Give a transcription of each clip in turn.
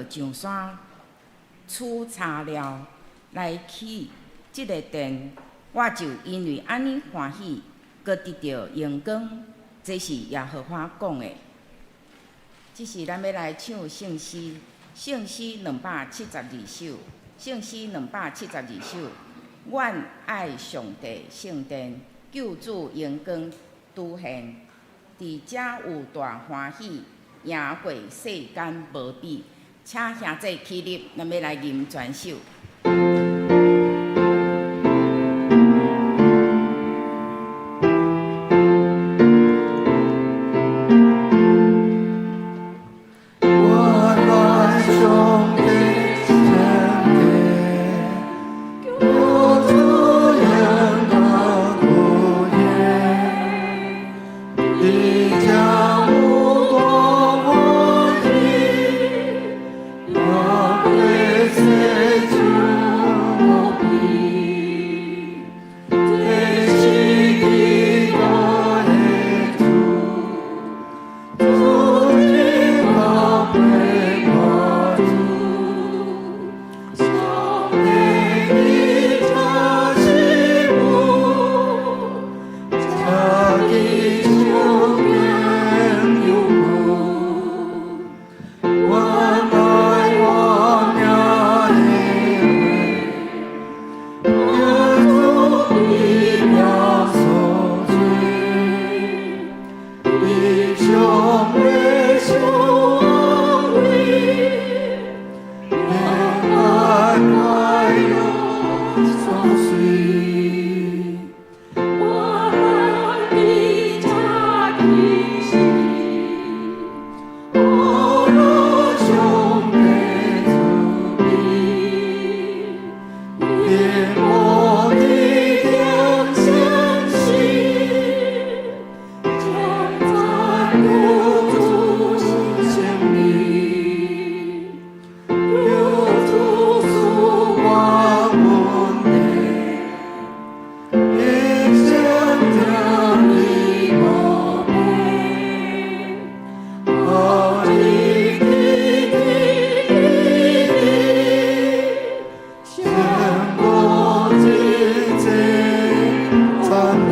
上山取柴料來起這个殿，我就因為按呢歡喜，閣得著榮光。這是耶和華講的。這是咱欲來唱聖詩，聖詩272首，聖詩272首。阮愛上帝聖殿，救主榮光拄現，佇遮有大歡喜，贏過世間無比。請兄弟起立，咱欲來吟全首。我愛上帝聖殿，救主榮光拄現，佇遮有大歡喜，贏過世間無比。這是基督的主，主真寶貴我主，上帝佇這是有，請記上更有福。我愛我名的話，耶穌奇妙所罪，地上的上位，憐愛快樂相隨。我來佇遮起誓，我若上帝慈悲，令我的點相信，將讚救主聖名，救主賜我恩典，一生聽你無變，何日記記記，勝過一切讚美。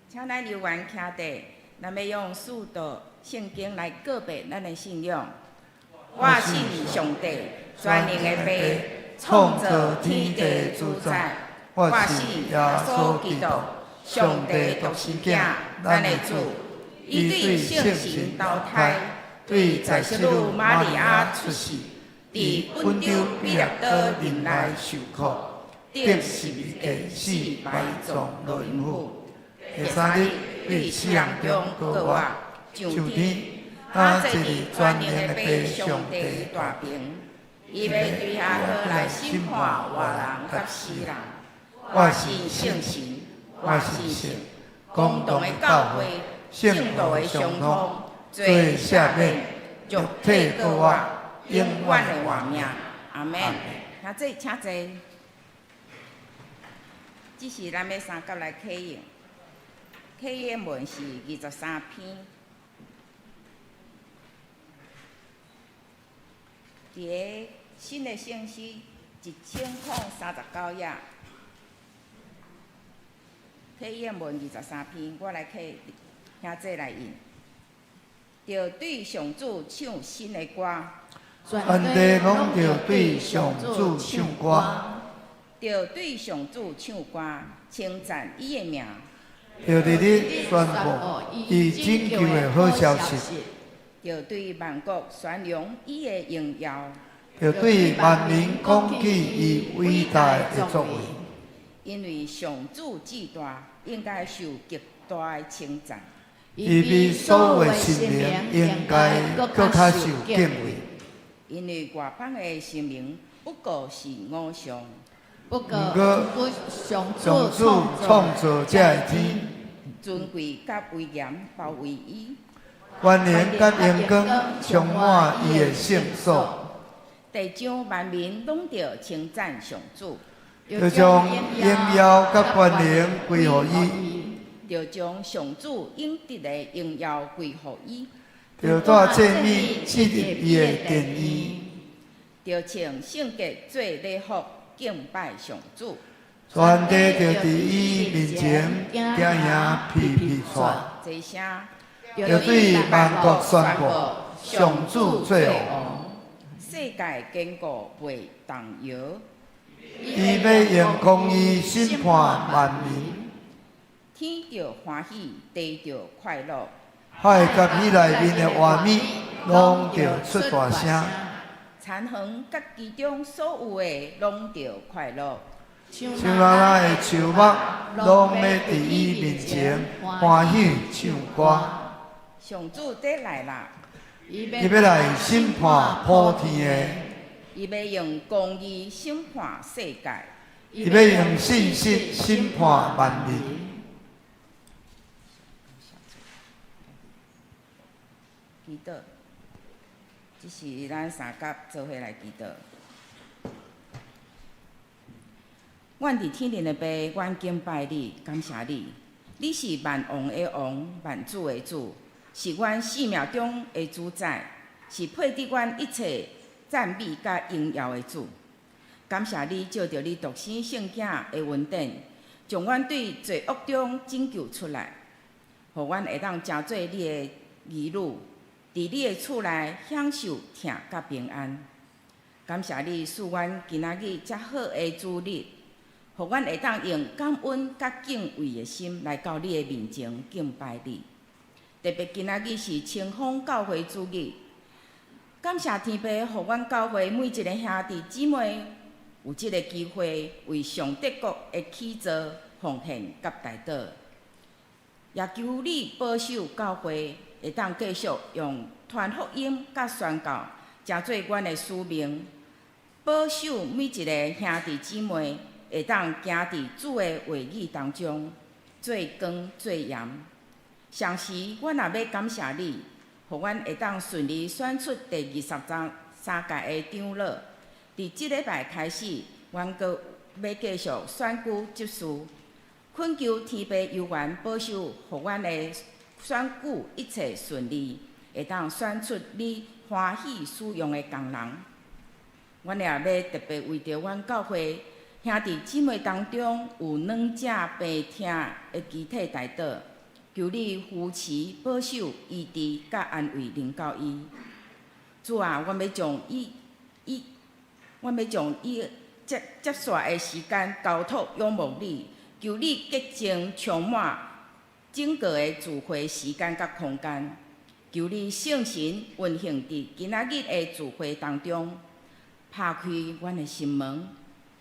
請咱有緣徛地，咱欲用四道聖經來告白咱的信仰。我信上帝，全能的父，創造天地主宰。我信耶穌基督，上帝獨生囝，咱的主。伊對聖神投胎，對在聖女瑪利亞出世，佇本丟彼拉多任內受苦，釘十字架死埋葬落陰府。第三日對死人中復活，上天，他坐佇全能的父上帝大爿，伊欲對遐閣來審判活人佮死人。我信聖神，我信聖公同的教會，聖徒的相通，罪赦免，肉體復活，永遠的活命。阿門。兄弟請坐。這是咱欲三甲來啟應，啟應文是23篇。佇个新的聖詩1039頁，啟應文23篇，我來啟兄弟來印。著對上主唱新的歌，全地攏著對上主唱歌，著對上主唱歌，稱讚伊的名。著日日宣布伊拯救的好消息，著對萬國宣揚伊的榮耀，著對萬民講起伊偉大的作為。因為上主至大，應該受極大的稱讚。伊比所有神明應該閣較受敬畏。因為外邦的神明不過是偶像，不過毋過上上主創造這个天，尊貴佮威嚴包圍伊，權能佮榮光充滿伊的聖所，地上萬民攏著稱讚上主，著將榮耀佮權能歸予伊，著將上主應得的榮耀歸予伊。著帶祭物進入伊的殿院。著穿聖潔做禮服敬拜上主。全地著佇伊面前驚惶皮皮掣。齊聲。著對萬國宣布，上主做王。世界堅固袂動搖。伊欲用公義審判萬民。天著歡喜，地著快樂。海佮彼內面的活物，攏著出大聲。田園佮其中所有的，攏著快樂。樹林的樹木，攏欲佇伊面前歡喜唱歌。上主佇來啦！伊欲來審判普天的。伊欲用公義審判世界。伊欲用信實審判萬民。祈禱，這是咱三甲做伙來祈禱。阮佇天頂的父，阮敬拜你，感謝你。你是萬王的王，萬主的主，是阮生命中的主宰，是配得阮一切讚美佮榮耀的主。感謝你藉著你獨生聖子的恩典，將阮對罪惡中拯救出來，予阮會當成做你的兒女，佇你的厝內享受疼佮平安。感謝你賜阮今仔日遮好的主日，予阮會當用感恩佮敬畏的心來到你的面前敬拜你。特別今仔日是清風教會主日，感謝天父，予阮教會每一个兄弟姊妹有這个機會為上帝國的起造奉獻佮代禱。也求你保守教會會當繼續用傳福音佮宣教，成做阮的使命。保守每一个兄弟姊妹會當行佇主的話語當中，做光做鹽。同時，阮也欲感謝你，予阮會當順利選出第二十三屆的長老。佇這禮拜開始，阮閣欲繼續選舉執事，懇求天父猶原保守，予阮的選舉一切順利，會當選出你歡喜使用的工人。阮也欲特別為著阮教會兄弟姊妹當中有軟者病痛的肢體代禱，求你扶持、保守、醫治佮安慰臨到伊。主啊，阮欲將伊接紲的時間交託仰望你，求你潔淨充滿整個的聚會時間佮空間，求你聖神運行佇今仔日的聚會當中，拍開阮的心門，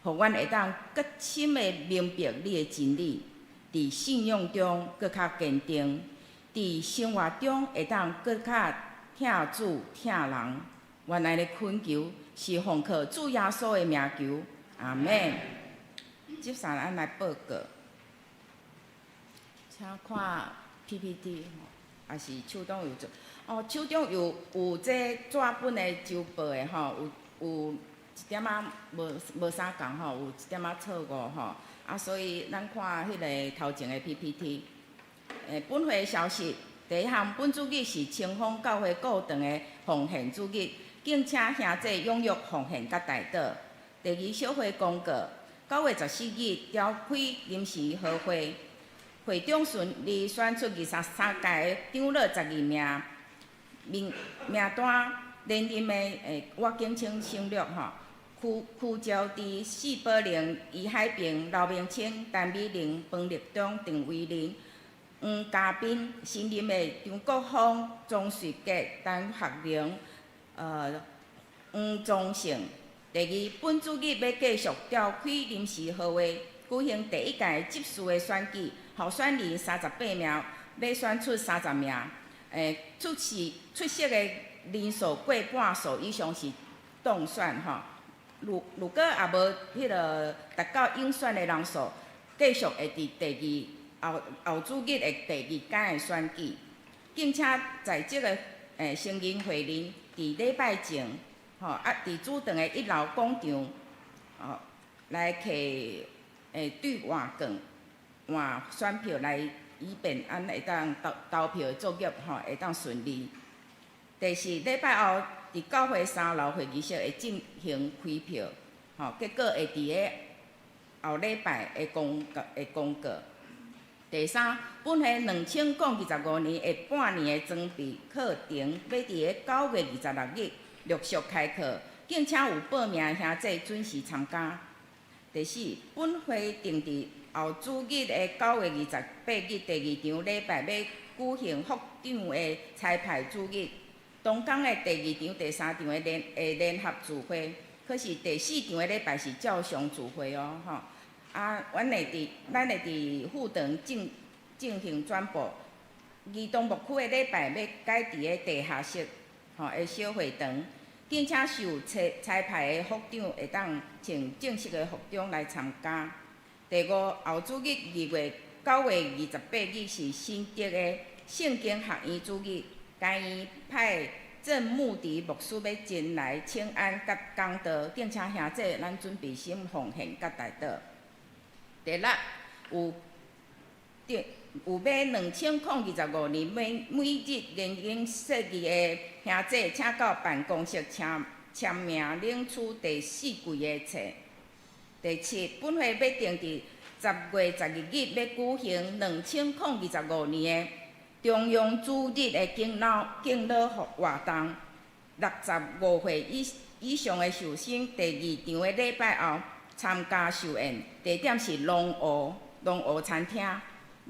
予阮會當閣深的明白你的真理，佇信仰中閣較堅定，佇生活中會當閣較疼主疼人。阮按呢懇求，是奉靠主耶穌的名求，阿們。接下來咱來報告，請看 PPT，抑是手中有做？哦，手中有這紙本的週報的吼，有一點仔無啥仝吼，有一點仔錯誤吼，啊，所以咱看彼个頭前的 PPT。本會消息，第一項，本主日是清風教會顧堂的奉獻主日，敬請兄弟踴躍奉獻佮代禱。第二，小會公告，9月14日召開臨時合會，會長順利選出二十三屆長老12名名單，連任的我簡稱省略吼。區招佇謝寶玲、余海平、劉明清、陳美玲、彭立忠、鄧維林、黃嘉賓，新任的張國峰、莊瑞傑、陳學明、黃宗勝。第二，本主日欲繼續召開臨時合會，舉行第一屆執事的選舉，候選人38名，欲選出30名。出席的人數過半數以上是當選吼。如果也無彼个達到應選的人數，繼續會佇第二後後主日的第二屆的選舉。敬請在職的成人會人佇禮拜前，吼啊，佇主堂的一樓廣場，哦，來摕兌換券換選票來，以便按會當投投票的作業吼會當順利。第四，禮拜後佇教會三樓會議室會進行開票，吼，結果會佇咧後禮拜會公告。第三，本會2025年下半年的裝備課程，欲佇咧9月26日陸續開課，敬請有報名的兄弟準時參加。第四，本會定佇後主日的9月28日第二場禮拜，欲舉行副長的差派主日。同工的第二場、第三場的聯合聚會，可是第四場的禮拜是照常聚會哦，吼。啊，阮會佇副堂進行轉播。兒童牧區的禮拜欲改佇咧地下室，吼的小會堂，敬請受差派的副長會當穿正式的服裝來參加。第五，後主日9月28日是新竹的聖經學院主日，該院派鄭穆迪牧師欲前來請安佮講道，敬請兄弟咱準備心奉獻佮代禱。第六，有欲2025年每日研經釋義的兄弟，請到辦公室簽簽名領取第四季的冊。第七，本會欲定佇10月12日欲舉行2025年的中央主日的敬老活動。65歲以上的壽星，第二場的禮拜後參加壽宴，地點是龍湖餐廳。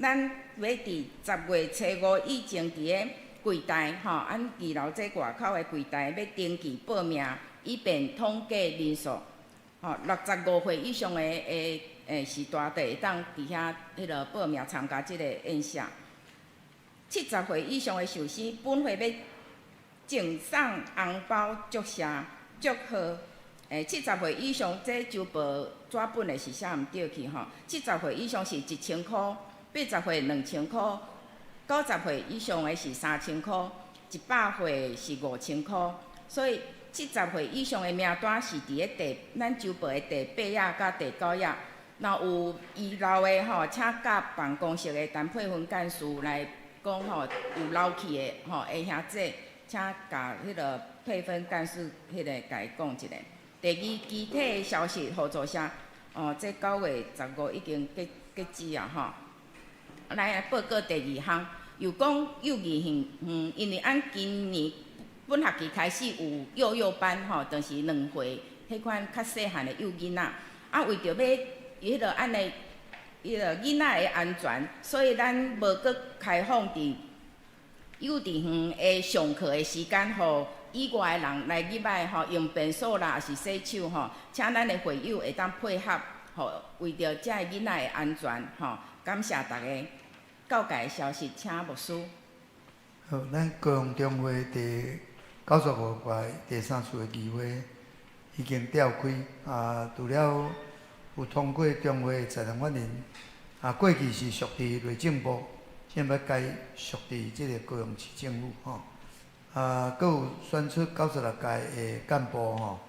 咱欲佇10月初五以前佇咧櫃台吼，按二樓這外口的櫃台欲登記報名，以便統計人數。吼，65歲以上的序大，就會當佇遐彼落報名參加這个宴席。70歲以上的壽星，本會欲贈送紅包祝謝祝賀。70歲以上，這周報紙本的是寫毋對去吼。七十歲以上是1000箍，80歲2000箍，90歲以上的是3000箍，100歲是5000箍。所以七十歲以上的名單是佇咧咱周報的第八頁佮第九頁。若有遺漏的吼，請佮辦公室的陳佩芬幹事來講吼，有漏去的吼，的兄弟，請共彼个佩芬幹事彼个共伊講一下。第二，其他的消息互助社，哦，這9月15已經截止啊吼。來報告第二項，有講幼兒園，因為按今年本學期開始有幼幼班吼，就是2歲彼款較細漢的幼囡仔，啊，為著欲彼落按呢，彼落囡仔的安全，所以咱無閣開放佇幼稚園的上課的時間，予以外的人來入來吼，用便所啦，抑是洗手吼，請咱的會友會當配合，吼，為著遮个囡仔的安全，吼，感謝大家。教界的消息，請牧師。好，咱高雄中會第95屆第三次的議會已經召開，啊，除了有通過中會的財團法人，啊，過去是屬佇內政部，現在改屬佇這个高雄市政府吼。啊，閣有選出96屆的幹部吼，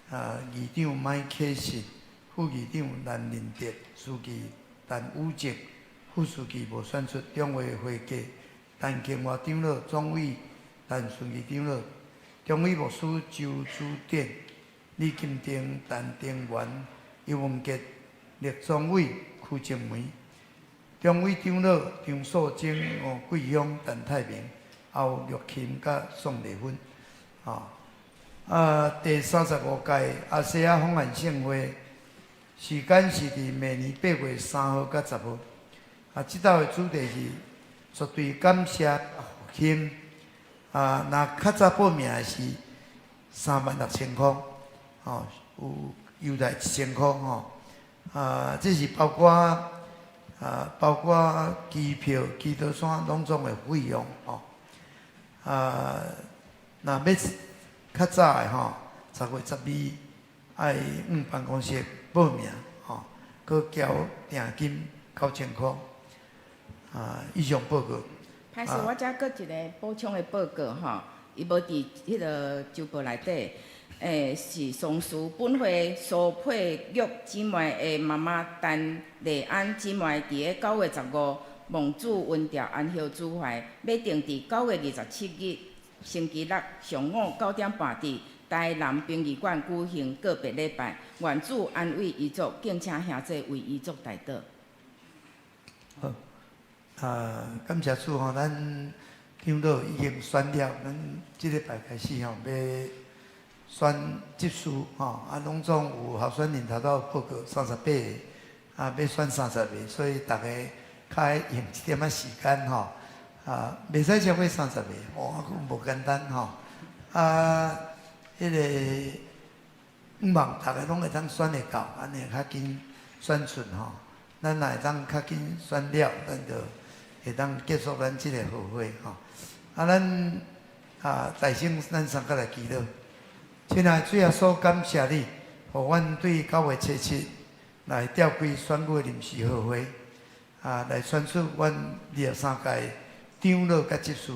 啊，議長麥啟實，副議長蘭林哲，書記陳宇哲，副書記無選出，中會會計陳慶華長老，總委陳順義長老，中委牧師周主典、李金定、陳定元、游文傑、廖宗偉、柯靜梅，中委長老張素貞、吳桂香、陳太明。還有玉琴佮宋麗芬，吼啊，第35屆亞細亞訪韓盛會時間是佇明年8月3號佮10號。啊，這道的主題是絕對感謝復興。啊，若較早報名的是36,000箍，吼，有優待1000箍吼。啊，這是包括機票、基多山攏總的費用吼。啊，若欲較早的吼，10月12愛往辦公室報名吼，閣繳訂金9000箍。啊，以上報告。歹勢，我遮閣一个補充的報告吼，伊無佇彼个周報內底，是喪事本會蘇佩玉姊妹的媽媽陳麗安姊妹，佇咧9月15。蒙主恩召安息主懷，欲定佇9月27日星期六上午9點半佇台南殯儀館舉行告別禮拜，願主安慰遺族，敬請兄姊為遺族代禱。好，啊，感謝主吼，咱長老已經選了，咱這禮拜開始吼，欲選執事吼，啊，攏總有候選人頭拄報告38個，啊，欲選30個，所以逐家較愛用一點仔時間吼，啊，袂使超過三十個，哇，閣無簡單吼，啊，彼個向望逐家攏會當選會到，按呢較緊選出吼。咱若會當較緊選了，咱就會當結束咱這個號會吼。啊，咱啊，大聲咱三個來祈禱。親愛的主耶穌，感謝你，予阮對9月7日來召開選舉臨時號會，啊，來選出阮23屆長老佮執事。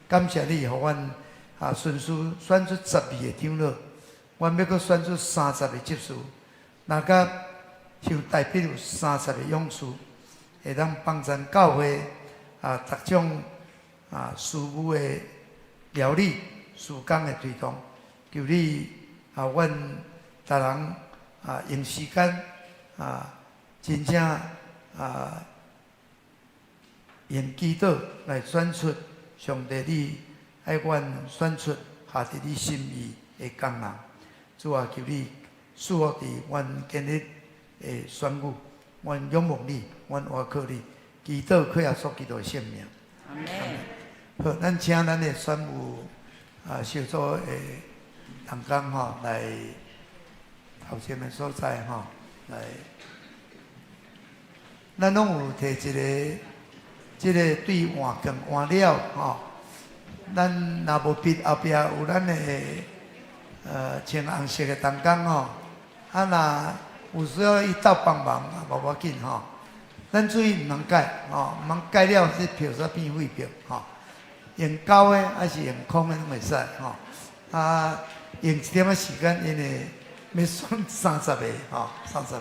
感謝你，予阮啊順序選出12個長老，阮欲閣選出30個執事，若佮像代表有三十個勇士，會當幫贊教會啊，各種啊事務的料理、事工的推動。求你啊，阮逐人啊用時間啊，真正啊用祈禱來選出上帝你愛阮選出合佇你心意的工人。主啊，求你賜福佇阮今日的選舉，阮仰望你，阮倚靠你，祈禱靠耶穌基督的聖名。阿們。好，咱請咱的選務啊小組的同工吼來頭前的所在吼來，咱攏有提一个，這个對換券換了吼，咱若無筆後壁有咱的穿紅色的同工吼，啊若有需要伊鬥幫忙也無要緊吼，咱注意毋通改吼，毋通改了這票煞變廢票吼。用勾的抑是用空的攏會使吼。啊，用一點仔時間，因為欲選三十個吼，三十個。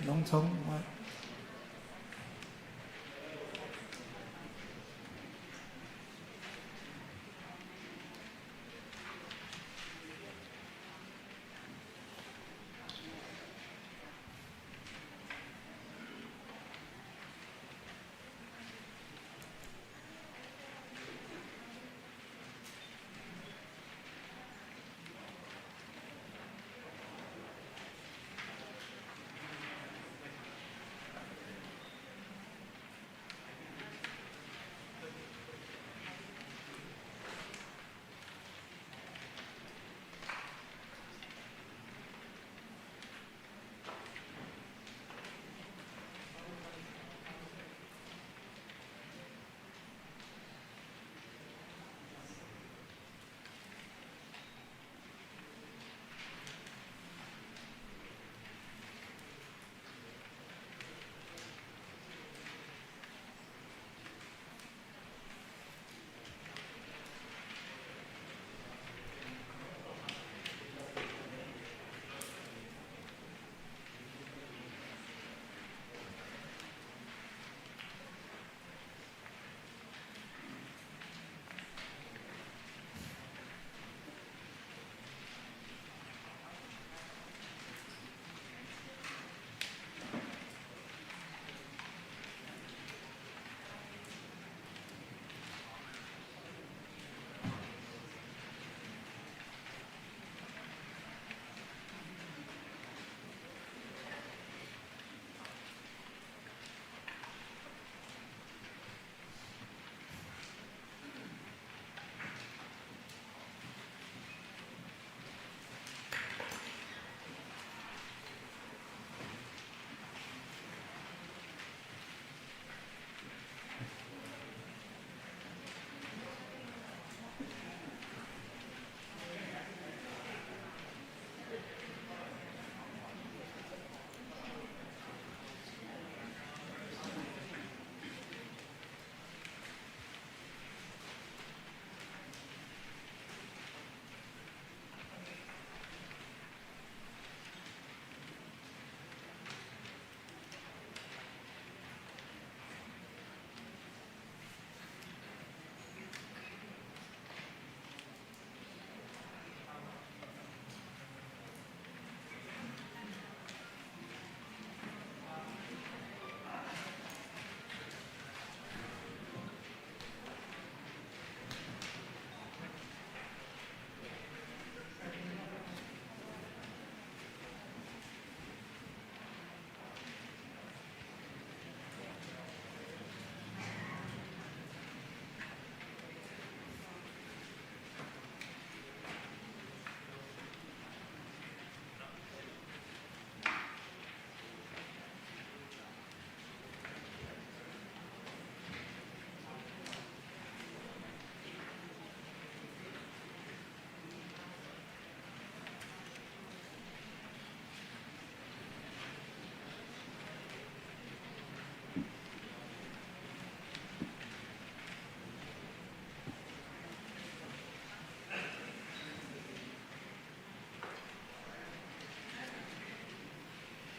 農村。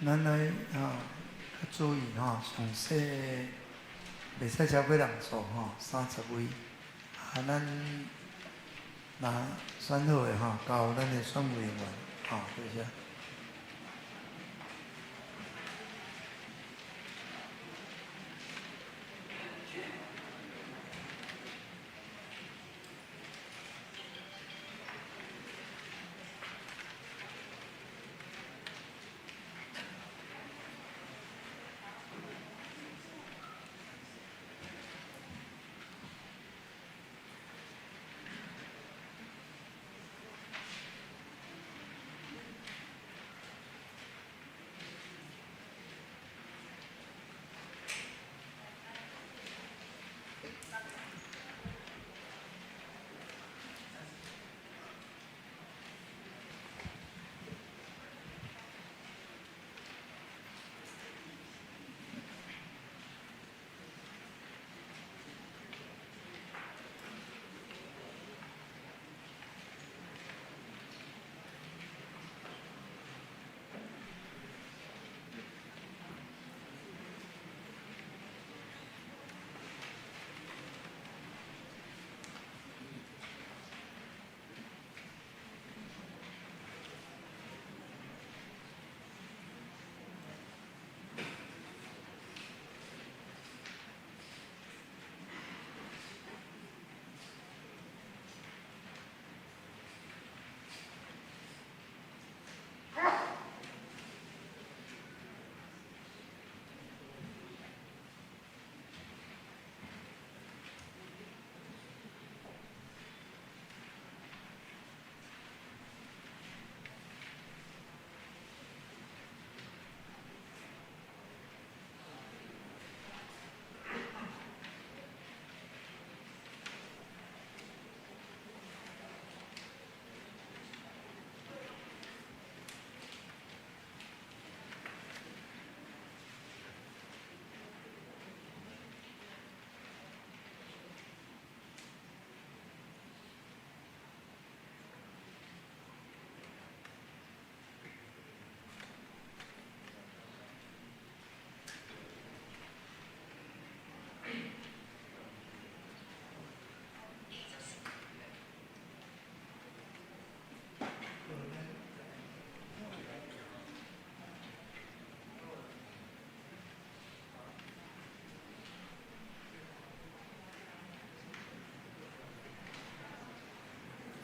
咱來啊，較注意吼，詳細袂使超過人數吼，30位。啊，咱若選好的吼，交咱的選務人員，吼，多謝。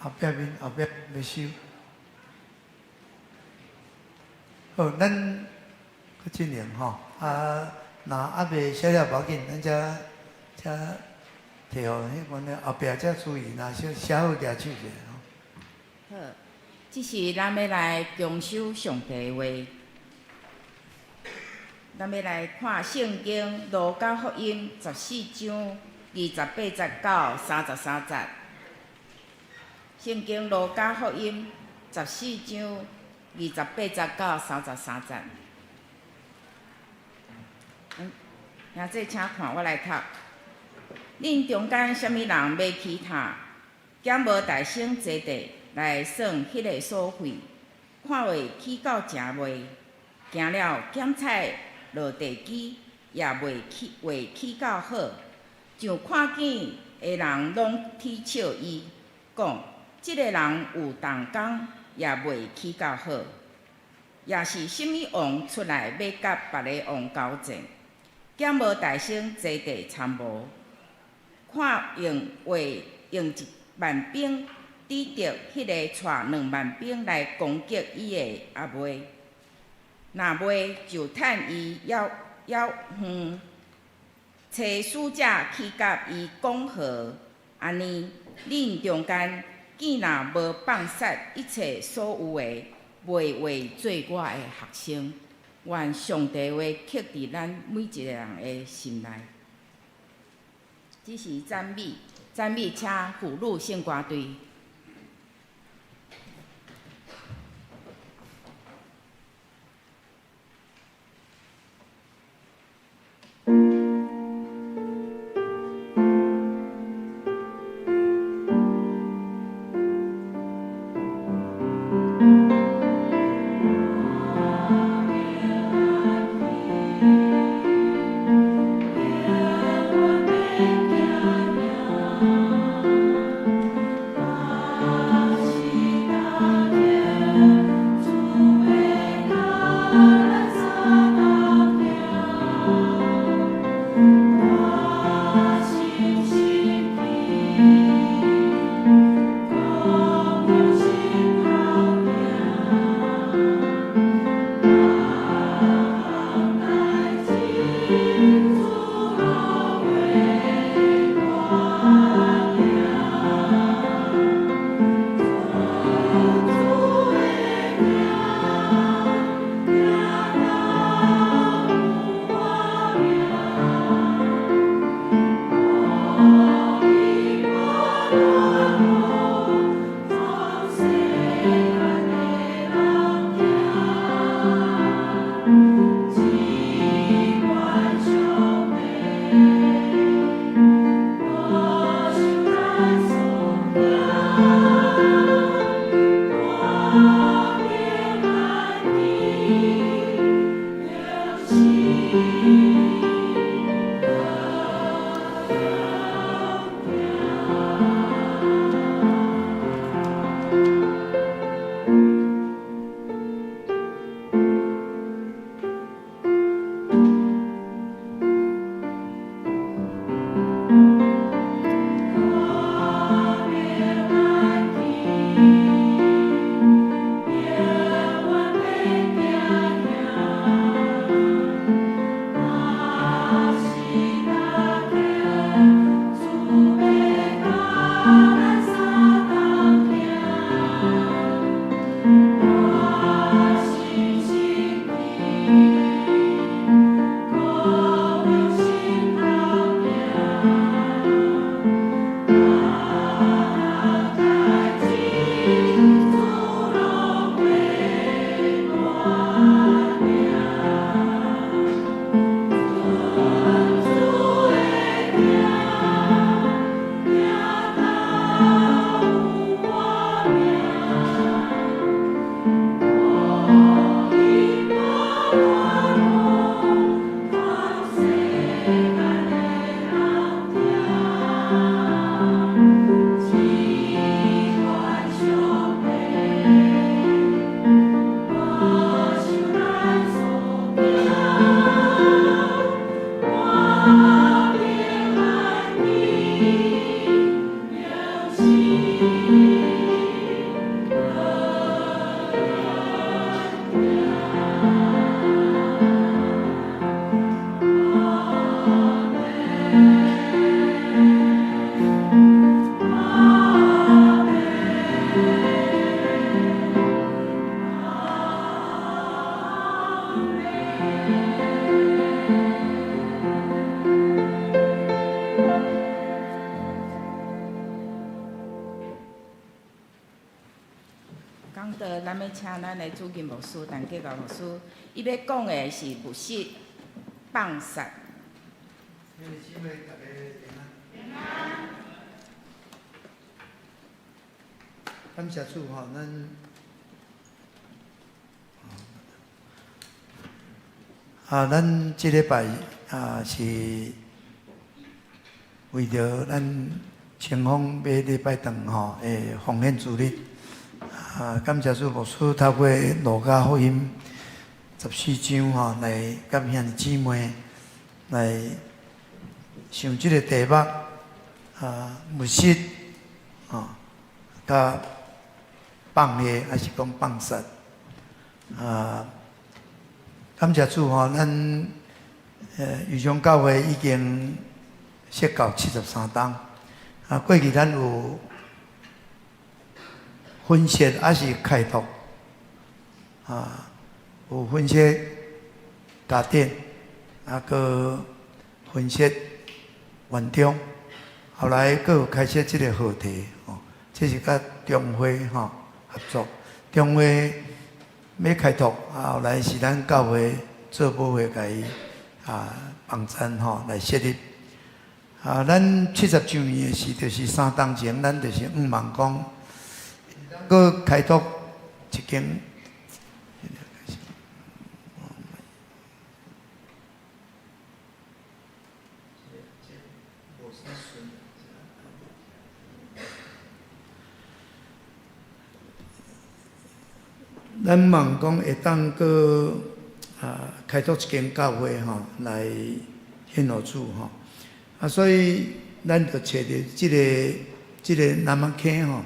後壁面後壁欲收。好，咱閣進行吼。啊，若猶未寫了無要緊，咱才才提予彼款的後壁才注意，若寫寫好舉手者吼。好，這是咱欲來恭守上帝的話。咱欲來看聖經路加福音14章28節到33節。聖經路加福音十四章二十八節到三十三節。兄弟，請看我來讀。恁中間啥物人欲起塔，敢無大先坐地來算彼个所費，看會起到誠未？行了檢採落地基，也未起未起到好，就看見的人攏恥笑伊，講：這个人有動工，也未起到好。也是啥物王出來欲佮別个王交戰，敢無大先坐地參謀，看用話用1萬兵抵著彼个帶2萬兵來攻擊伊的也未？若未就趁伊猶猶遠，差使者去佮伊講和。按呢，恁中間既若無放殺一切所有的，袂話做我的學生。願上帝話刻佇咱每一个人的心內。這是讚美，讚美請婦女聖歌隊。講道，咱欲請咱的主任牧師陳繼高牧師，伊欲講的是物質放殺。兄弟姊妹，大家平安。感謝主吼，咱啊，咱這禮拜啊是為著咱清風欲禮拜堂吼的奉獻主日啊，感謝主牧師透過路加福音14章吼來佮兄弟姊妹來想這个題目啊，物質吼，佮放下，抑是講放殺啊？感謝主吼，咱異象教會已經設教73冬啊。過去咱有分設，抑是開拓啊，有分設嘉典，啊，閣分設元中，後來閣有開設這个河堤吼，這是佮中會吼合作，中會欲開拓，啊，後來是咱教會做母會共伊啊幫贊吼來設立。啊，咱70週年的時，就是3冬前，咱就是向望講，閣開拓一間。咱望講會當閣啊開拓一間教會吼，來獻予主吼。啊，所以咱就揣著這个南仔坑吼，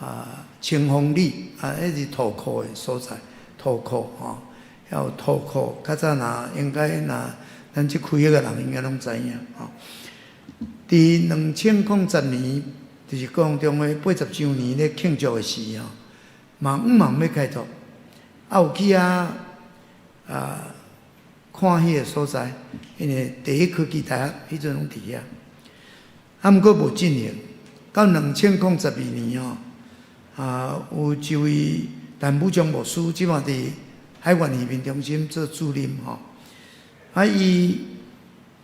啊，清風里啊，彼是土庫的所在，土庫吼，遐有土庫。較早若應該若咱這區域的人應該攏知影吼。佇2010年，就是講中會80週年咧慶祝的時吼，嘛向望欲開拓，啊有去遐啊看彼个所在，因為第一科技大學彼陣攏佇遐，啊毋過無進行。到2012年吼，啊有一位陳武章牧師，這馬佇海員移民中心做主任吼，啊伊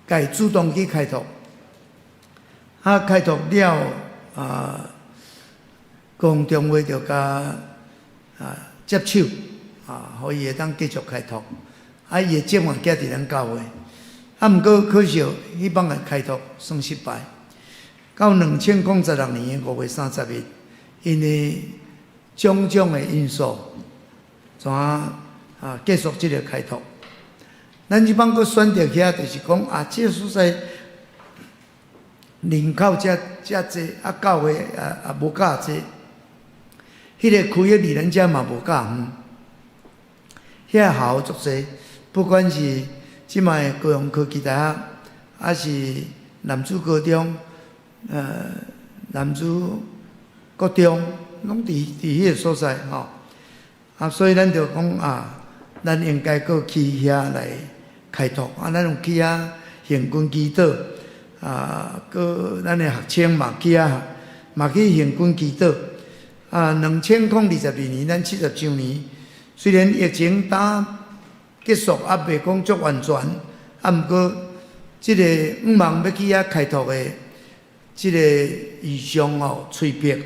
家主動去開拓，啊開拓了啊，高雄中會就共啊接手啊，予伊會當繼續開拓。啊，伊的種嘛寄佇咱教會，啊，毋過可惜，彼擺的開拓算失敗。到2016年5月30日，因為種種的因素，怎啊結束這个開拓？咱這擺閣選擇遐，就是講啊，這个所在人口遮遮濟，啊，教會也也無夠濟，彼个區域離咱遮嘛無夠遠，遐校足濟。不管是這擺的高雄科技大學，抑是楠梓高中，楠梓國中，攏佇佇彼个所在吼。啊，所以咱就講啊，咱應該閣去遐來開拓。啊，咱有去遐行軍祈禱，啊，閣咱的學生嘛去遐，嘛去行軍祈禱。啊，2022年咱70週年，雖然疫情打結束猶未講足完全，啊，毋過這个向望欲去遐開拓的這个異象吼，催迫，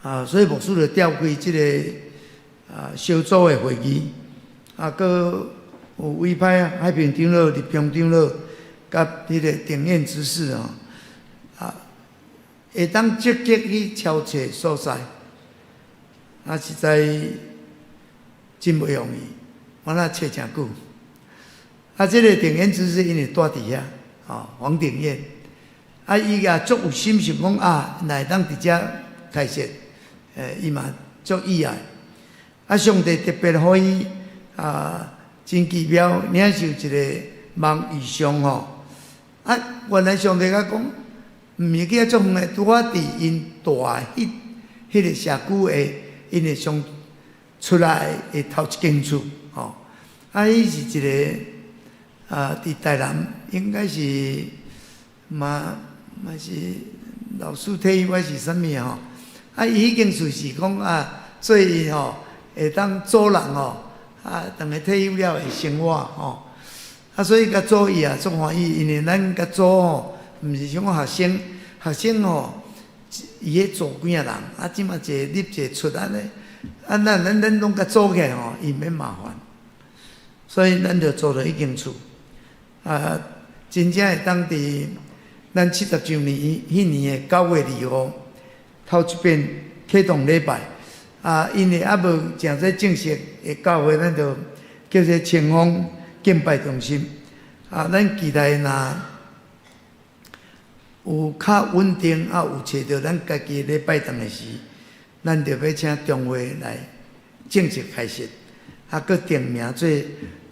啊，所以牧師就召開這个啊小組的會議，啊，閣有委派海平長老、立平長老，佮彼个鼎燕執事吼，啊，會當積極去敲揣所在，啊，實在真袂容易。我若揣誠久，啊，這个鼎燕執事𪜶會住佇遐，吼，黃鼎燕，啊，伊也足有心想講啊，若會當佇遮開設，伊嘛足意愛。啊，上帝特別予伊啊，真奇妙，領受一个夢異象吼，啊，原來上帝共講，毋是去遐足遠的，拄仔佇𪜶蹛彼個社區的𪜶的上出來的頭一間厝，吼。啊，彼是一個啊，佇台南應該是嘛是老師退休還是啥物吼。啊，伊彼間厝是講啊，做伊吼會當租人吼，啊，當伊退休了的生活吼。啊，所以共租伊也足歡喜，因為咱共租吼，毋是像講學生，學生吼，伊咧租幾仔人，啊，這馬一個入一個出按呢，啊，咱攏共租起來吼，伊免麻煩，所以咱就租著彼間厝，啊，真正會當佇咱70週年彼年的9月25，頭一遍啟動禮拜，啊，因為猶無誠濟正式的教會，咱就叫做清風敬拜中心，啊，咱期待若有較穩定，啊，有揣著咱家己禮拜堂的時，咱就欲請中會來正式開設，啊，閣定名做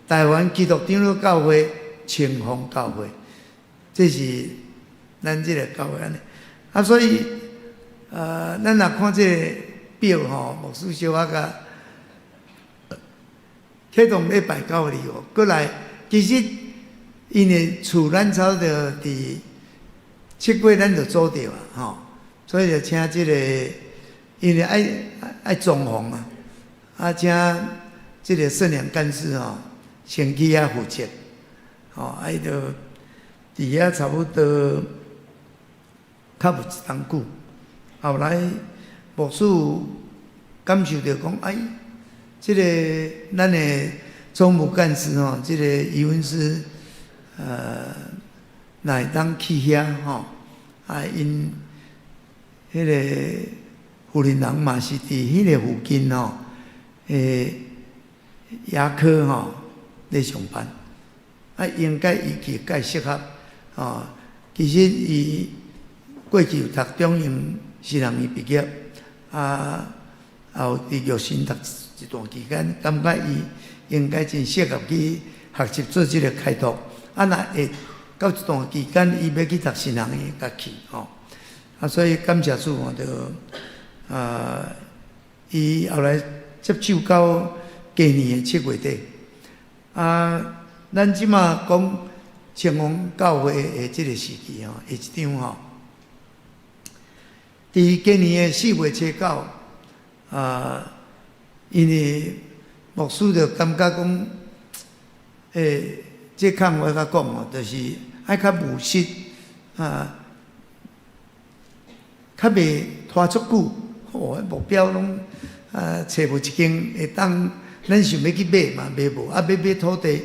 台灣基督長老教會清風教會，這是咱這個教會按呢。啊，所以，咱若看這個表吼，牧師小可共啟動禮拜9月25，閣來，其實𪜶的厝咱差不多佇7月咱就租著啊，吼，所以就請這個，因為愛裝潢啊，啊，請這個聖良幹事吼，先去遐負責，吼，啊，伊就佇遐差不多較有一冬久，後來牧師感受著講，哎，這個咱的總務幹事吼，這個余文師，若會當去遐吼，啊，𪜶彼個婦人人嘛是佇彼個附近吼，牙科吼咧上班，啊，應該伊去較適合，吼。其實伊過去有讀中營神學院畢業，啊，也有佇育新讀一段期間，感覺伊應該真適合去學習做這個開拓。啊，若會到一段期間，伊欲去讀神學院，才去吼。啊，所以感謝主吼，就啊，伊後來接手到今年的7月底。啊，咱這馬講清風教會的這個時期吼，下一張吼，佇今年的4月初9，啊，因為牧師就感覺講，這空我較講吼，就是愛較務實，啊，較袂拖足久，吼，目標攏啊，揣無一間會當，咱想欲去買嘛買無，啊，欲買土地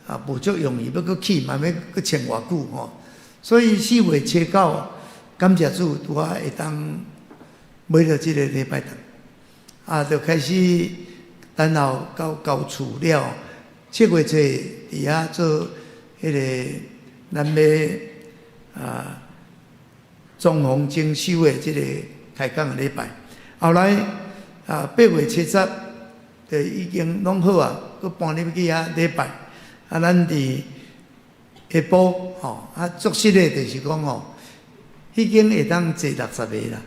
啊無足容易，欲閣起嘛欲閣簽偌久吼，所以4月初9，感謝主拄仔會當買著這個禮拜堂，啊，就開始等候到交厝了，7月初佇遐做彼個咱欲啊裝潢整修的這個開工的禮拜，後來啊8月七十就已經攏好啊，閣搬入去遐禮拜，啊，咱佇下晡吼，啊，足實的就是講吼，彼間會當坐60個啦，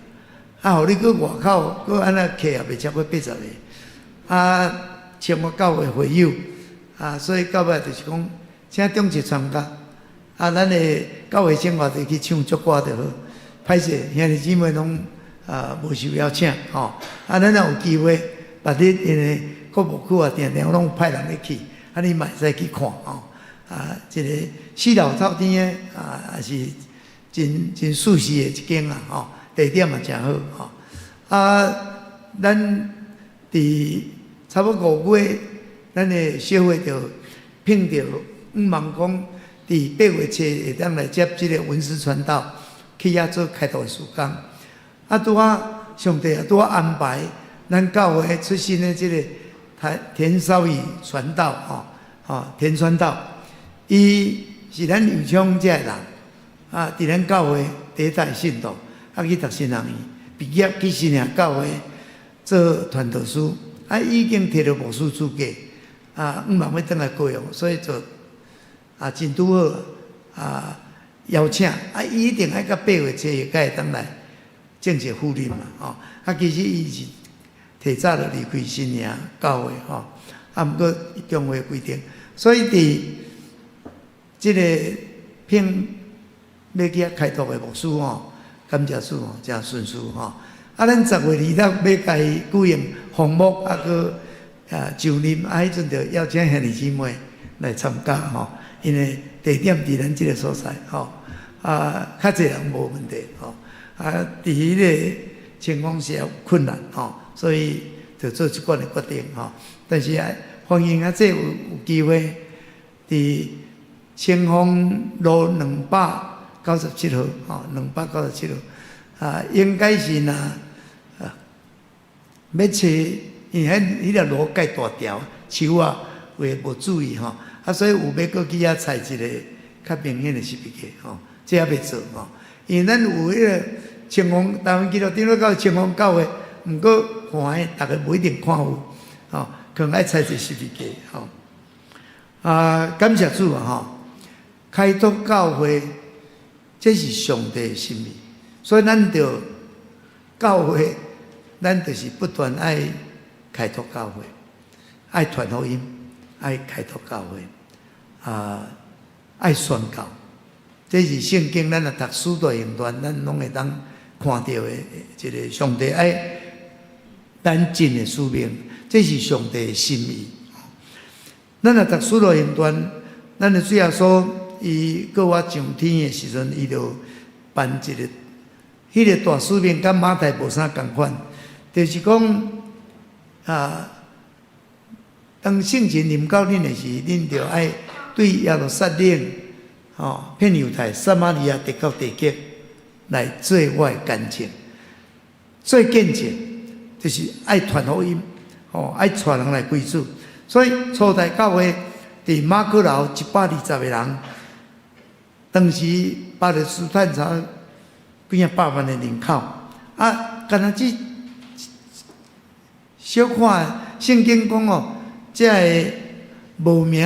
啊，予你閣外口閣按呢客也袂超過80個，啊，清風教會會友，啊，所以到尾就是講，請長節參加，啊，咱的教會生活就去唱足歌就好，歹勢兄弟姊妹攏啊無受邀請吼，啊，咱若有機會，別日因為國牧區啊，定定攏派人咧去，啊，你嘛會使去看吼，啊，這個四樓透天的啊，也是真真舒適的一間啊，吼，地點嘛誠好吼，啊，咱佇差不多5月，咱的小會就聘著向望講，佇8月初會當來接這個文思傳道去遐做開拓的事工。啊，拄仔上帝也拄仔安排，咱教會出身的這個田少宇傳道，吼，吼田傳道，伊是咱右昌這的人，啊，佇咱教會第一代信徒，啊去讀神學院，畢業去新營教會做傳道師，啊，已經摕著牧師資格，啊，向望欲轉來高雄，所以就啊真拄好，啊，邀請，啊，伊一定愛到8月初一才會當來正式赴任嘛，吼。啊，其實伊是提早就離開新營教會吼，啊，毋過中會規定，所以佇這個聘欲去遐開拓的牧師吼，感謝主吼，誠順遂吼。啊，咱10月26欲共伊舉行封牧，啊，閣啊就任，啊，彼陣就邀請兄弟姊妹來參加吼，因為地點佇咱這個所在吼，啊，較濟人無問題吼，啊，佇彼個情況下有困難吼，所以就做這款的決定吼。但是啊，歡迎啊，這有機會佇清風路297號吼，297號啊，應該是若啊，欲揣，因為彼條路蓋大條，樹仔有的無注意吼，啊，所以有欲閣去遐採一個較明顯的十字架吼，這猶未做吼，因為咱有彼個清風台灣基督長老教會清風教會，毋過看的逐家無一定看有，吼，可能愛採一個十字架吼。啊，感謝主啊吼！開拓教會，這是上帝的心意，所以咱著教會，咱就是不斷愛開拓教會，愛傳福音，愛開拓教會，啊，愛宣教。這是聖經，咱若讀使徒行傳，咱攏會當看著的一個上帝愛咱盡的使命，這是上帝的心意。咱若讀使徒行傳，咱的主耶穌伊閣活上天的時陣，伊就頒一个，彼個大使命，佮馬太無啥仝款，就是講啊，當聖神臨到恁的時，恁就愛對耶路撒冷、吼，遍猶太、撒瑪利亞，直到地極來做我的見證，做見證，就是愛傳福音，吼，愛帶人來歸主。所以初代教會佇馬可樓120個人，當時巴勒斯坦才幾仔百萬的人口，啊，敢若這小看聖經講哦，這个無名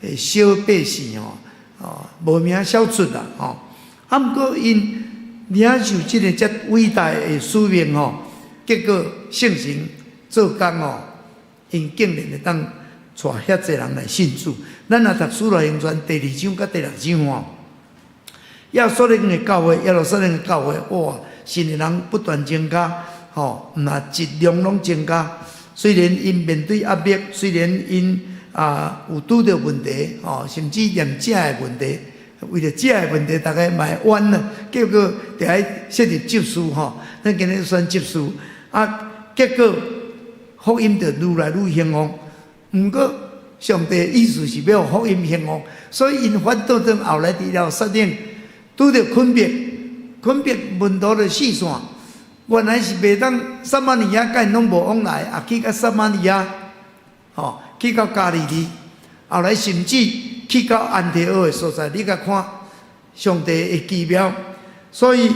的小百姓哦，哦，無名小卒啦，吼，啊，毋過𪜶領受這个遮偉大的使命吼，結果聖神做工哦，𪜶竟然會當帶遐濟人來信主。咱若讀使徒行傳第二章佮第六章吼，耶穌冷的教會，耶路撒冷的教會，哇，信的人不斷增加，吼，毋但質量攏增加。雖然𪜶面對壓迫，雖然𪜶啊有拄著問題，吼，甚至連食的問題，為著食的問題，逐家嘛會冤啊，結果著愛設立執事吼，咱今日選執事，啊，結果福音就愈來愈興旺。毋過上帝的意思是欲予福音興旺，所以𪜶反倒轉後來佇耶路撒冷拄著困迫，困迫門徒就四散。原來是袂當撒瑪利亞，佮𪜶攏無往來，也去到撒瑪利亞，吼，去到加利利，後來甚至去到安提阿的所在。你共看上帝的奇妙，所以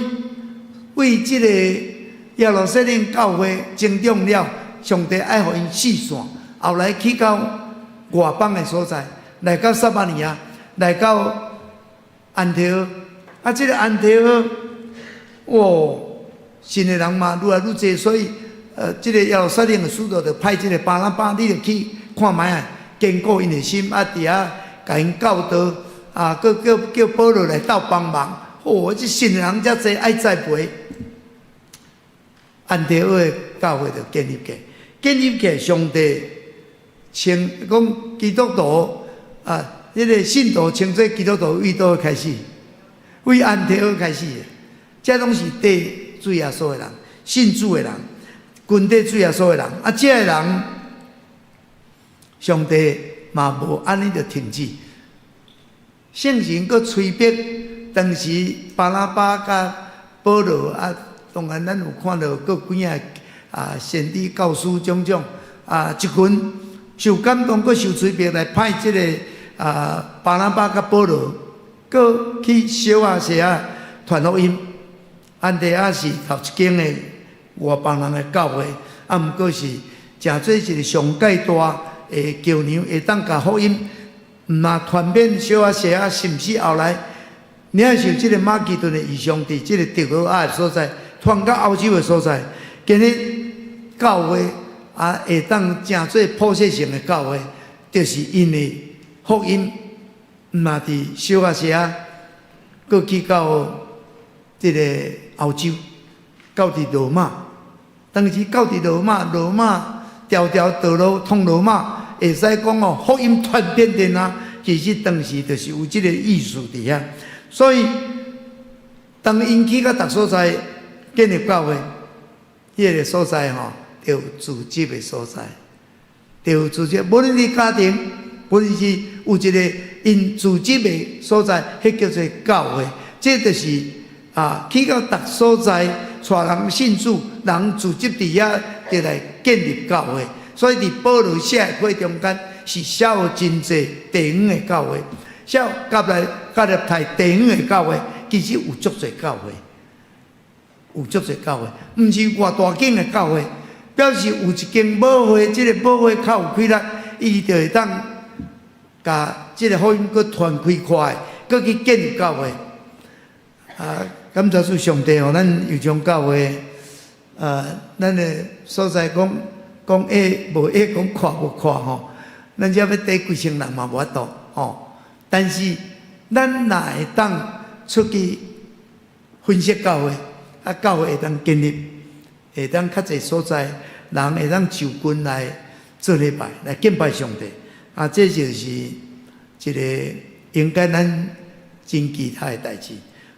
為這個耶路撒冷教會增長了，上帝愛予𪜶四散，後來去到外邦的所在，來到撒瑪利亞，來到安提阿，啊，這個安提阿，哇！信的人嘛愈來愈濟，所以，這個耶路撒冷的使徒就派這個巴拿巴，你就去看覓仔，堅固𪜶的心，啊，佇遐共𪜶教導，啊，閣叫保羅來鬥幫忙。哦，這信的人遮濟，愛栽培。安提阿的教會就建立起來，建立起來，上帝稱講基督徒啊，這個信徒稱做基督徒，為佗開始？為安提阿開始的，這攏是綴主耶穌的人，信主的人，跟綴主耶穌的人，啊，這个人，上帝嘛無按呢就停止，聖神閣催逼，當時巴拿巴佮保羅啊，當然咱有看著閣幾仔啊先知教師種種啊，一群受感動閣受催逼來派這个啊巴拿巴佮保羅，閣去小亞細亞傳福音。安提阿是頭一間的外邦人的教會，啊，毋過是誠做一個上蓋大的橋梁，會當共福音，毋但傳遍小亞細亞，甚至後來領受這個馬其頓的異象，佇這個特羅亞的所在，傳到歐洲的所在。今日教會啊，會當成做普世性的教會，就是因為福音毋但佇小亞細亞，閣去到這個歐洲，到佇羅馬。當時到佇羅馬，羅馬條條道路通羅馬，會使講哦，福音傳遍天下。其實當時就是有這個意思佇遐。所以當𪜶去到逐所在建立教會，彼個所在吼，就有組織的所在，就有組織。無論是家庭，無論是有一個𪜶組織的所在，彼叫做教會。這就是啊，去到逐所在，帶人信主，人組織佇遐，就來建立教會。所以佇保羅寫的批中間，是寫有真濟地方的教會，寫加來加勒泰地方的教會，其實有足濟教會，有足濟教會，毋是偌大間的教會，表示有一間母會，這個母會較有氣力，伊就會當共這個福音閣傳開快，閣去建立教會。啊，感謝主上帝予咱右江教會，咱的所在講講矮無矮，講闊無闊吼，咱遮欲綴幾千人嘛無法度吼。但是咱若會當出去分析教會，啊，教會會當建立，會當較濟所在，人會當就近來做禮拜，來敬拜上帝。啊，這就是一個應該咱真期待的代誌。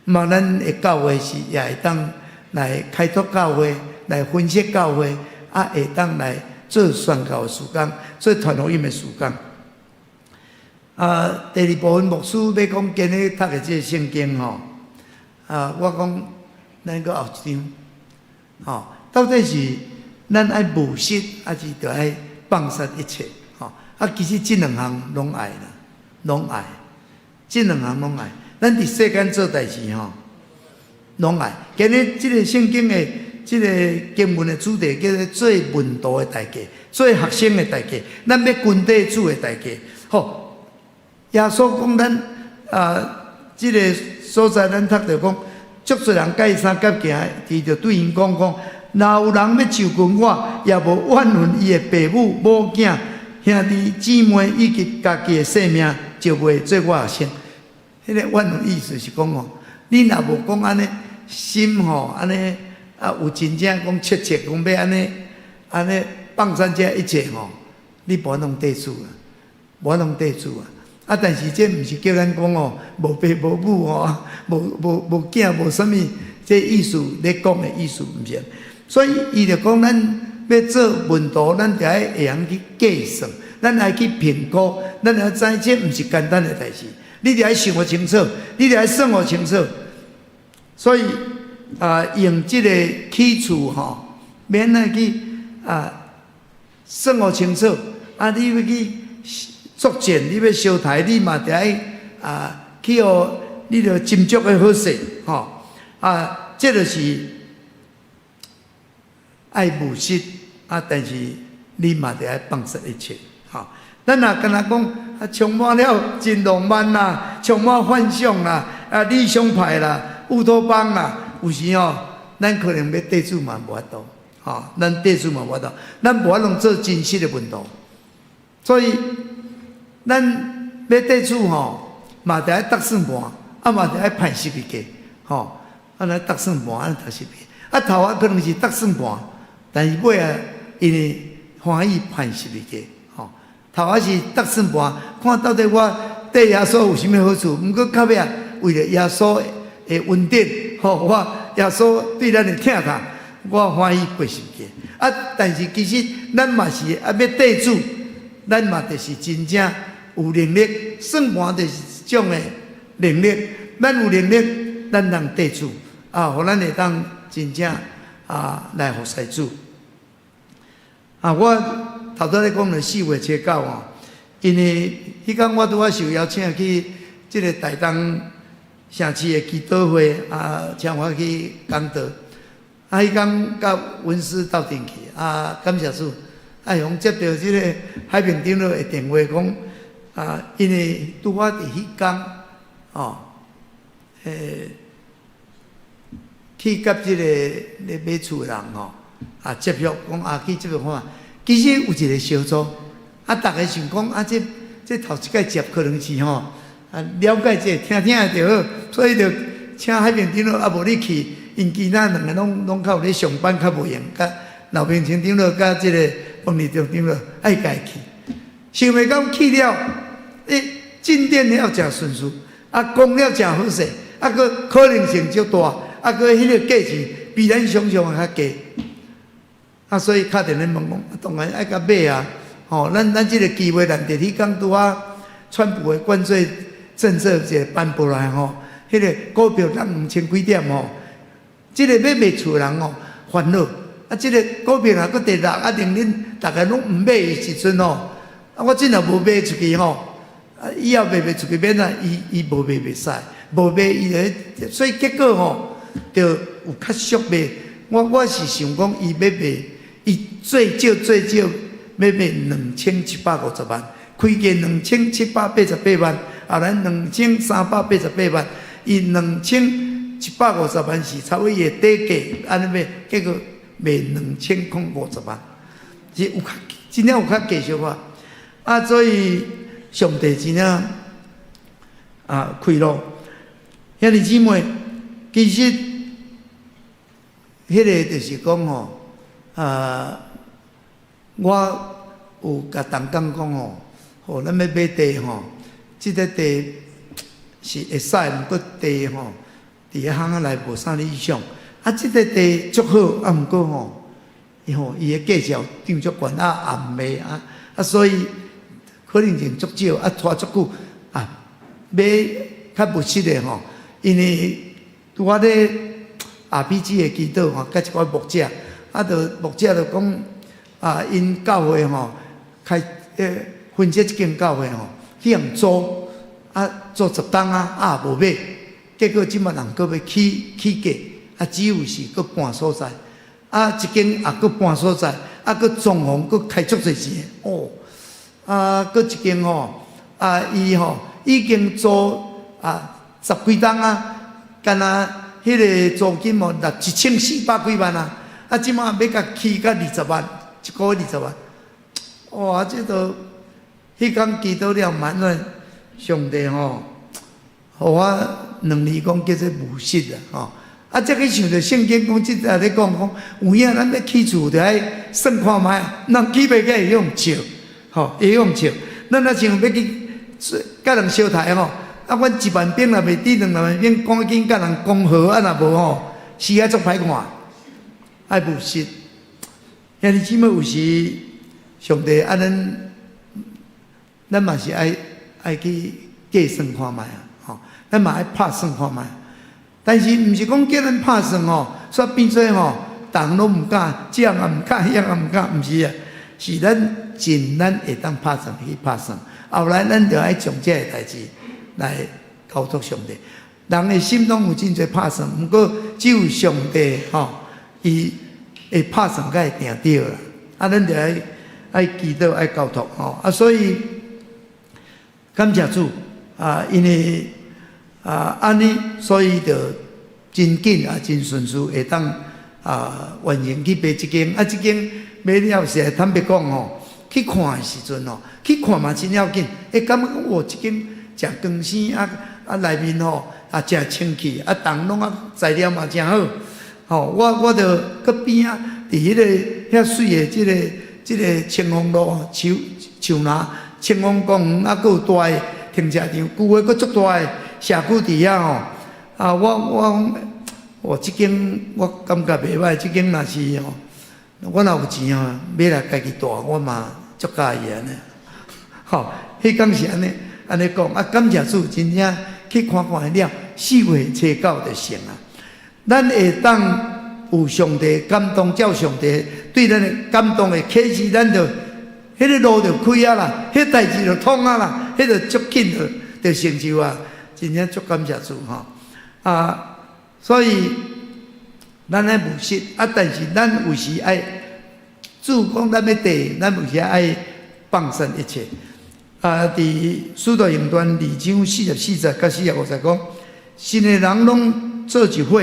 嘛，咱的教會是也會當來開拓教會，來分析教會，啊，會當來做宣教的事工，做傳福音的事工。啊，第二部分牧師欲講今日讀的這個聖經吼，啊，我講咱閣後一張，吼，到底是咱愛務實，抑是著愛放殺一切？吼，啊，其實這兩項攏愛啦，攏愛，這兩項攏愛。咱佇世間做代誌吼，攏愛。今日這個聖經的這個經文的主題叫做做門徒的代價，做學生的代價，咱欲跟綴主的代價。好，耶穌講咱啊，這個所在咱讀著講，足濟人佮伊相佮行，伊就對𪜶講講，若有人欲就近我，也無怨恨伊的爸母、母囝、兄弟姊妹以及家己的性命，就袂做我學生。彼個怨恨意思是講哦，你若無講按呢心吼，按呢啊有真正講切切講欲按呢按呢放殺這一切吼，你無法度綴主啊，無法度綴主啊。啊，但是這毋是叫咱講哦，無爸無母吼，無無無囝無啥物，這意思咧講的意思毋是。所以伊就講咱欲做門徒，咱著愛會曉去計算，咱愛去評估，咱愛知這毋是簡單的代誌。你著愛想予清楚，你著愛算予清楚。所以啊，用這個起厝吼，免愛去啊算予清楚。啊，你欲去作戰，你欲相刣，你嘛著愛啊去予你著斟酌的好勢吼。啊，這就是愛務實啊，但是你嘛著愛放殺一切吼。咱若敢若講啊，充滿了真浪漫啦，充滿幻想啦，啊理想派啦，烏托邦啦，有時吼，咱可能欲綴主嘛無法度，吼，咱綴主嘛無法度，咱無法度做真實的門徒。所以，咱欲綴主吼，嘛著愛觸算盤，啊嘛著愛判十字架，吼，啊來觸算盤，啊觸十字架，啊頭仔可能是觸算盤，但是尾仔因為歡喜判十字架。頭仔是觸算盤，看到底我綴耶穌有啥物好處？毋過到尾啊，為著耶穌的恩典，吼，我耶穌對咱的疼痛，我歡喜背十字架。啊，但是其實咱嘛是啊，欲綴主，咱嘛就是真正有能力，算盤就是一種的能力。咱有能力，咱通綴主啊，予咱會當真正啊來服侍主。啊，我頭拄咧講著4月初9吼，因為彼工我拄仔受邀請去這個台東城市的祈禱會啊，請我去講道。啊，彼工佮文師鬥陣去，啊，感謝主，啊，予接著這個海平長老的電話講，啊，因為拄仔佇彼工，哦，去佮這個咧買厝的人吼，啊接觸講啊去接觸看，其實有一個小組，啊，逐家想講啊，這頭一擺接可能是吼，啊了解者聽聽就好，所以就請海平長老啊，無你去，𪜶其他兩个攏較有咧上班較無閒，佮劉平清長老佮這个彭立中長老愛家去，想袂到去了，欸，進展了誠順遂，啊講了誠好勢，啊閣可能性足大，啊閣彼個價錢比咱想象的較低，啊所以敲電話問講，當然愛共買啊，吼，咱這个機會難得，彼工拄仔川普的關稅政策一個頒布來吼，彼個股票漲兩千幾點吼，這个欲賣厝的人吼煩惱，啊，這个股票若閣跌落，啊，令恁逐家攏毋買的時陣吼，啊，我真若無賣出去吼，啊，以後賣袂出去免啊，伊無賣袂使，無賣伊就，所以結果吼，就有較俗賣。我是想講，伊欲賣，伊最少最少欲賣2750萬，開價2788萬，後來2388萬，伊2750萬是差不多伊的底價，按呢賣，結果賣2050萬，是有較真正有較低小可。啊，所以上帝真正啊開路，兄弟姊妹，其實彼个就是講吼，啊，我有共同工講吼，吼，咱欲買地吼，這个地是會使，毋過地吼，佇咧巷仔內無啥理想。啊，這个地足好，啊，毋過吼，伊吼伊的價錢漲足懸，啊，也毋賣啊，啊，所以可能性足少，啊，拖足久，啊，買較務實的吼，因為拄仔咧 RPG 的祈禱吼，佮一寡牧者，啊，就牧者就講，啊，𪜶教會吼，開分這一間教會吼，去予租，啊，租十冬啊，啊，無買，結果這擺人閣欲起起價，啊，只有是閣搬所在，啊，一間也閣搬所在，啊，閣裝潢閣開足濟錢，哦，啊，閣一間吼，啊，伊吼已經租啊十幾冬啊，敢若彼个租金哦，六1400幾萬啊，啊，這擺欲共起到二十萬，一个月二十萬，哇！這都彼工祈禱了，埋怨上帝吼，予我兩字講叫做務實啊，吼！啊，才去想著聖經講，這個咧講講，有影咱欲起厝，著愛算看覓，人起袂起會用笑，吼，會用笑。咱若像欲去佮人相刣吼，啊，阮一萬兵若袂抵2萬兵，趕緊佮人講和，啊，若無吼，死啊足歹看，愛務實。兄弟姊妹有時上帝啊，咱嘛是愛去計算看覓啊，吼，咱嘛愛拍算看覓。但是毋是講叫咱拍算吼，煞變做吼，逐項攏毋敢，這樣也毋敢，彼樣也毋敢，毋是啊，是咱盡咱會當拍算去拍算。後來咱就愛將這個代誌來交託上帝。人的心攏有真濟拍算，毋過只有上帝吼，伊會拍算才會定著啦。啊，咱就愛祈禱、愛交託吼。啊，所以感謝主啊，因為啊按呢，所以就真緊啊，真順遂，會當啊完成去買這間。啊，這間買了實在坦白講吼，去看的時陣吼，去看嘛真要緊。會感覺講哇，這間誠光鮮啊啊，內面吼啊誠清氣，啊，逐項攏啊材料嘛誠好。吼，我就閣邊仔佇彼个遐媠的這個清風路樹樹林清風公園啊，閣有大的停車場，舊的閣足大的社區佇遐吼。啊，我講，哇，這間我感覺袂䆀，這間若是吼，我若有錢吼，買來家己住，我嘛足佮意按呢。吼，彼工是按呢按呢講，啊，感謝主，真正去看看了，4月初9就成啊。咱會當有上帝感動，照上帝對咱的感動的啟示，咱就彼个路就開啊啦，彼代誌就通啊啦，彼個足緊就成就啊！真正足感謝主吼啊！所以咱愛務實啊，但是咱有時愛主講咱欲綴，咱有時愛放散一切啊。佇使徒行傳2章44節佮45節講，信的人攏做一伙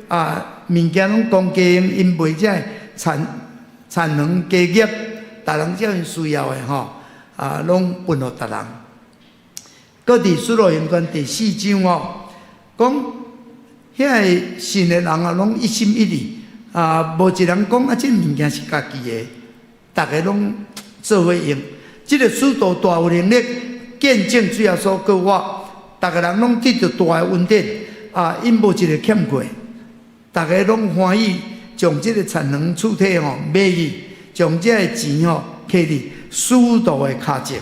啊，物件攏公家用，𪜶賣這个田園家業，逐人照𪜶需要的吼，啊，攏分予逐人。閣佇使徒行傳第四章哦，講遐个信的人啊，攏一心一意啊，無一人講啊，這物件是家己的，逐个攏做伙用。這个使徒大有能力見證主耶穌復活，逐个人攏得著大的恩典啊，𪜶無一个欠過，逐个攏歡喜將這個田園厝體吼賣去，將這个錢吼揢佇使徒的跤前，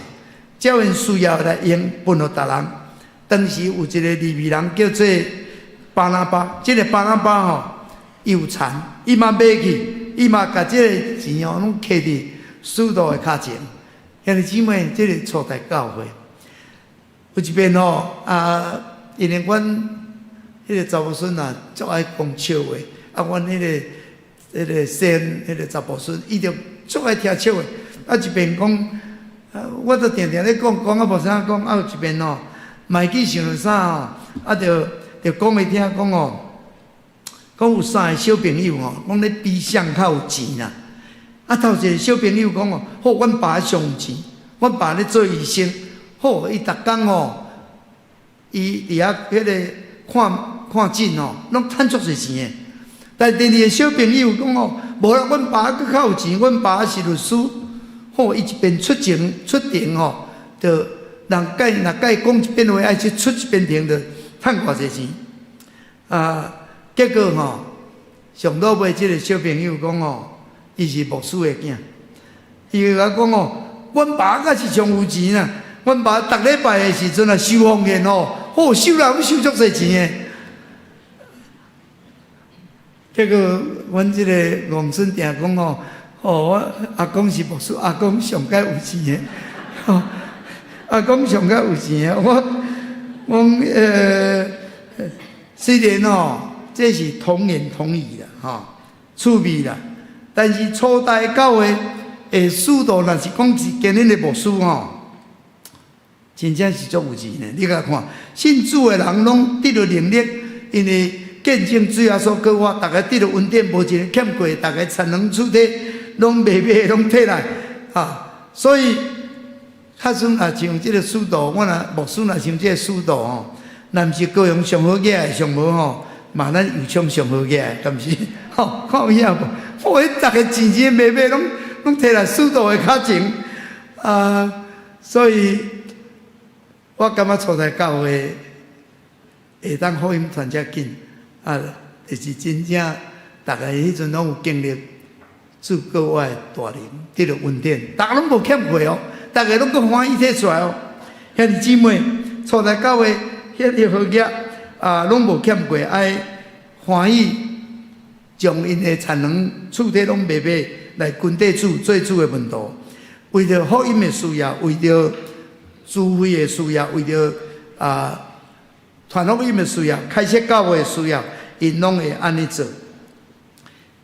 照𪜶需要來用，分予逐人。當時有一个利未人叫做巴拿巴，這个巴拿巴吼，伊有田，伊嘛賣去，伊嘛共這个錢吼攏揢佇使徒的跤前。兄弟姊妹，這个初代教會有一遍吼啊，因為阮彼个查某孫啊，足愛講笑話，啊，阮彼个先彼个查某孫，伊就足愛聽笑話。啊，一遍講，啊，我都定定咧講，講啊無啥講，啊有一遍吼，嘛會記想著啥吼，啊，就講予聽講哦，講有三个小朋友吼，講咧比誰較有錢啦。啊，頭一个小朋友講哦，好，阮爸上有錢，阮爸咧做醫生，好，伊逐工吼，伊佇遐彼个看看診吼，攏趁足濟錢的。但第二个小朋友講哦，無啦，阮爸閣較有錢，阮爸是律師，好，伊一邊出庭出庭吼，就人共若共伊講一遍話，愛去出一遍庭，就趁偌濟錢。啊，結果吼，上落尾這个小朋友講吼，伊是牧師的囝，伊就共我講哦，阮爸閣是上有錢啊！阮爸逐禮拜的時陣啊，收奉獻哦，好收來攏收足濟錢的。結果，阮這个戇孫定講哦，哦，我阿公是牧師，阿公上蓋有錢的，吼，阿公上蓋有錢的。我雖然哦，這是童言童語啦，吼，趣味啦。但是初代教會的使徒，若是講是今日的牧師吼，真正是足有錢的。你共看，信主的人攏得著能力，因為見證主耶穌復活，逐个得著恩典，無一个欠過，逐个田園厝體攏賣賣攏提來，啊，所以較算若像這个使徒，我若牧師若像這个使徒吼，若毋是高雄上好額的上無吼，嘛咱右昌上好額的，敢毋是？吼，看有影無？我彼逐个錢錢賣賣攏攏提來使徒的跤前，啊，所以我感覺初代教會會當福音傳遮緊，啊，就是真正逐个彼陣攏有經歷主復活的大能，得著恩典，逐个攏無欠過哦，逐个攏閣歡喜提出來哦。兄弟姊妹，初代教會遐爾好額啊，攏無欠過，愛歡喜將𪜶的田園厝體攏賣賣來跟綴主做主的門徒，為著福音的需要，為著聚會的需要，為著啊傳福音的需要，開設教會的需要，𪜶攏會按呢做。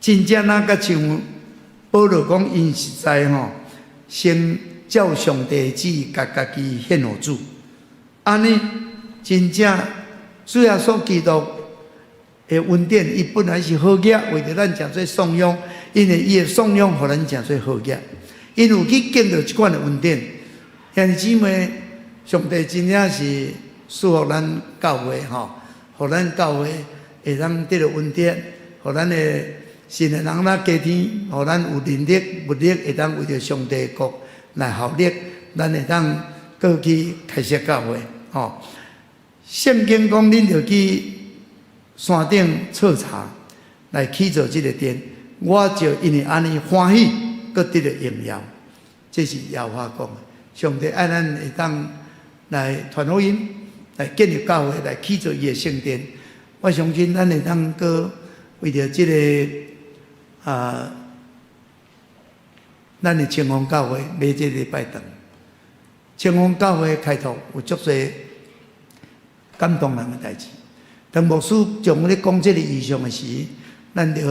真正若閣像保羅講，𪜶實在吼，先照上帝的旨意，共家己獻予主。按呢，真正主耶穌基督的恩典，伊本來是好額，為著咱成做頌揚，因為伊的頌揚，予咱成做好額。𪜶有去見著這款的恩典，兄弟姊妹，上帝真正是賜福咱教會吼，予咱教會會當得著恩典，予咱的信的人啦家庭，予咱有能力、物力，會當為著上帝的國來效力，咱會當閣去開設教會吼。聖經講，恁著去山頂徹查來起造這个殿，我就因為按呢歡喜，閣得著榮耀。這是耶和華講的。上帝愛咱會當來傳福音，來建立教會，來起造伊的聖殿。我相信咱會當閣為著這个啊，咱的青峰教會欲這禮拜堂，青峰教會開拓有足濟感動人的代誌。當牧師將咧講這个異象的時，咱就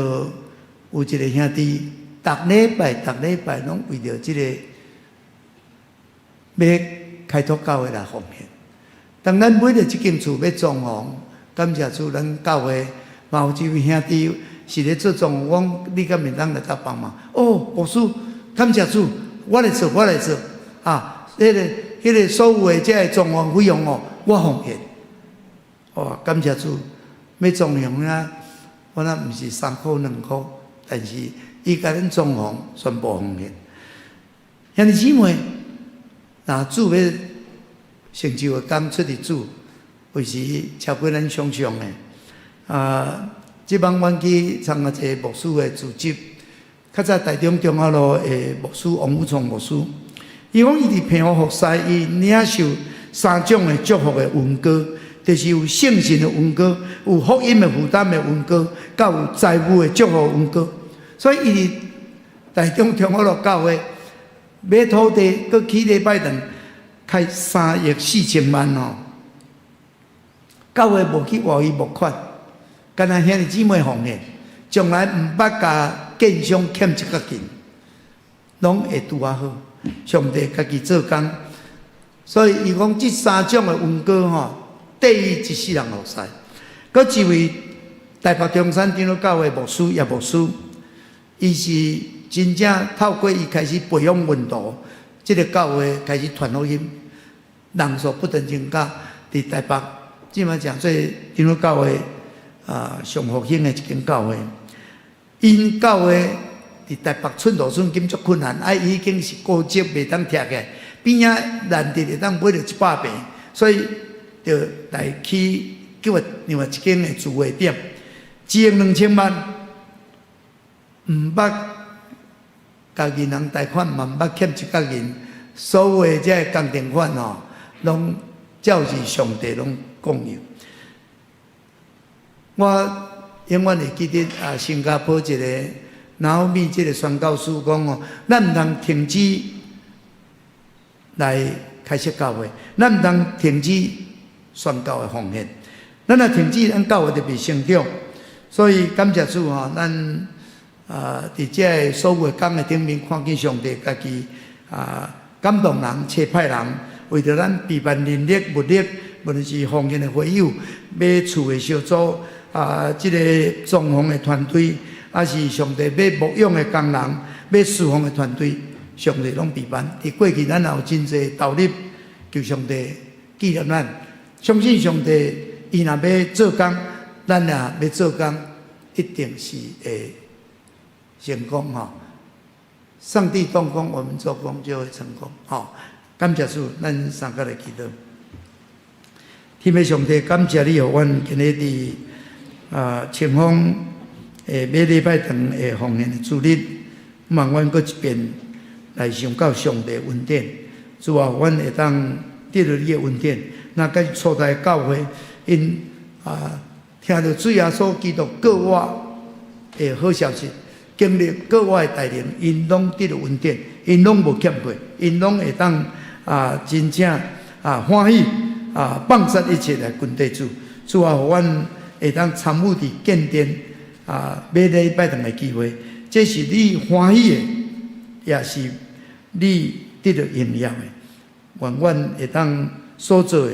有一个兄弟，逐禮拜逐禮拜攏為著這個欲開拓教會來奉獻。當咱買著這間厝欲裝潢，感謝主，咱教會嘛有一位兄弟是咧做裝潢，我講你敢會當來搭幫忙？哦，牧師，感謝主，我來做，我來做。啊，彼個所有的這个裝潢費用哦，我奉獻。哦，感謝主，欲裝潢啊，我若毋是3箍2箍，但是伊共恁裝潢全部奉獻。兄弟姊妹，若主欲成就的工出佇主，有時超過咱想象的。啊，這擺阮去參加一个牧師的組織，較早台中中華路的牧師王武創牧師，伊講伊佇澎湖服侍，伊領受三種的祝福的恩膏，就是有聖神的恩膏，有福音的負擔的恩膏，佮有財務的祝福恩膏。所以伊佇台中中華路教會買土地，閣起禮拜堂，開3億4千萬哦。教會無去外伊募款，干焦兄弟姊妹奉獻，從來毋捌共建商欠一角銀，攏會拄仔好。上帝家己做工，所以伊講這三種的恩膏吼，綴伊一世人服侍。閣一位台北中山長老教會牧師葉牧師，伊是真正透過伊開始培養門徒，這个教會開始傳福音，人數不斷增加。佇台北，這擺講做長老教會啊上復興的一間教會。𪜶教會佇台北寸土寸金足困難，啊，伊已經是高職袂當徛起來，邊仔難得會當買著100坪，所以就來起叫另外一間的聚會點，1億2千萬，毋捌共銀行貸款，嘛毋捌欠一角銀，所有的這个工程款吼，攏照住上帝攏供應。我永遠會記得啊，新加坡一个拿奧米這个宣教師講哦，咱毋通停止來開設教會，咱毋通停止宣教的奉獻。咱若停止，咱教會就袂成長。所以感謝主吼，咱啊，佇這个所有的工的頂面，看見上帝家己啊感動人、差派人，為著咱備辦人力、物力，無論是奉獻的會友、買厝的小組啊，這个裝潢的團隊，抑是上帝欲牧養的工人、欲侍奉的團隊，上帝攏備辦。佇過去，咱也有真濟投入，求上帝紀念咱，相信上帝，伊若欲做工，咱若欲做工，一定是會成功吼。上帝動工，我們做工就會成功。吼，感謝主，咱三個來祈禱。天父上帝，感謝你，予阮今日佇啊清風的買禮拜堂的奉獻的主日，望阮閣一遍來想到上帝恩典。主啊，阮會當得著你的恩典。若佮初代教會，𪜶啊聽著主耶穌基督過活的好消息，經歷過活的帶領，𪜶攏得著恩典，𪜶攏無欠過，𪜶攏會當啊真正啊歡喜啊放殺一切來跟綴主。主啊，予阮會當參與佇建殿啊買禮拜堂的機會，這是你歡喜的，也是你得著榮耀的。願阮會當所做的，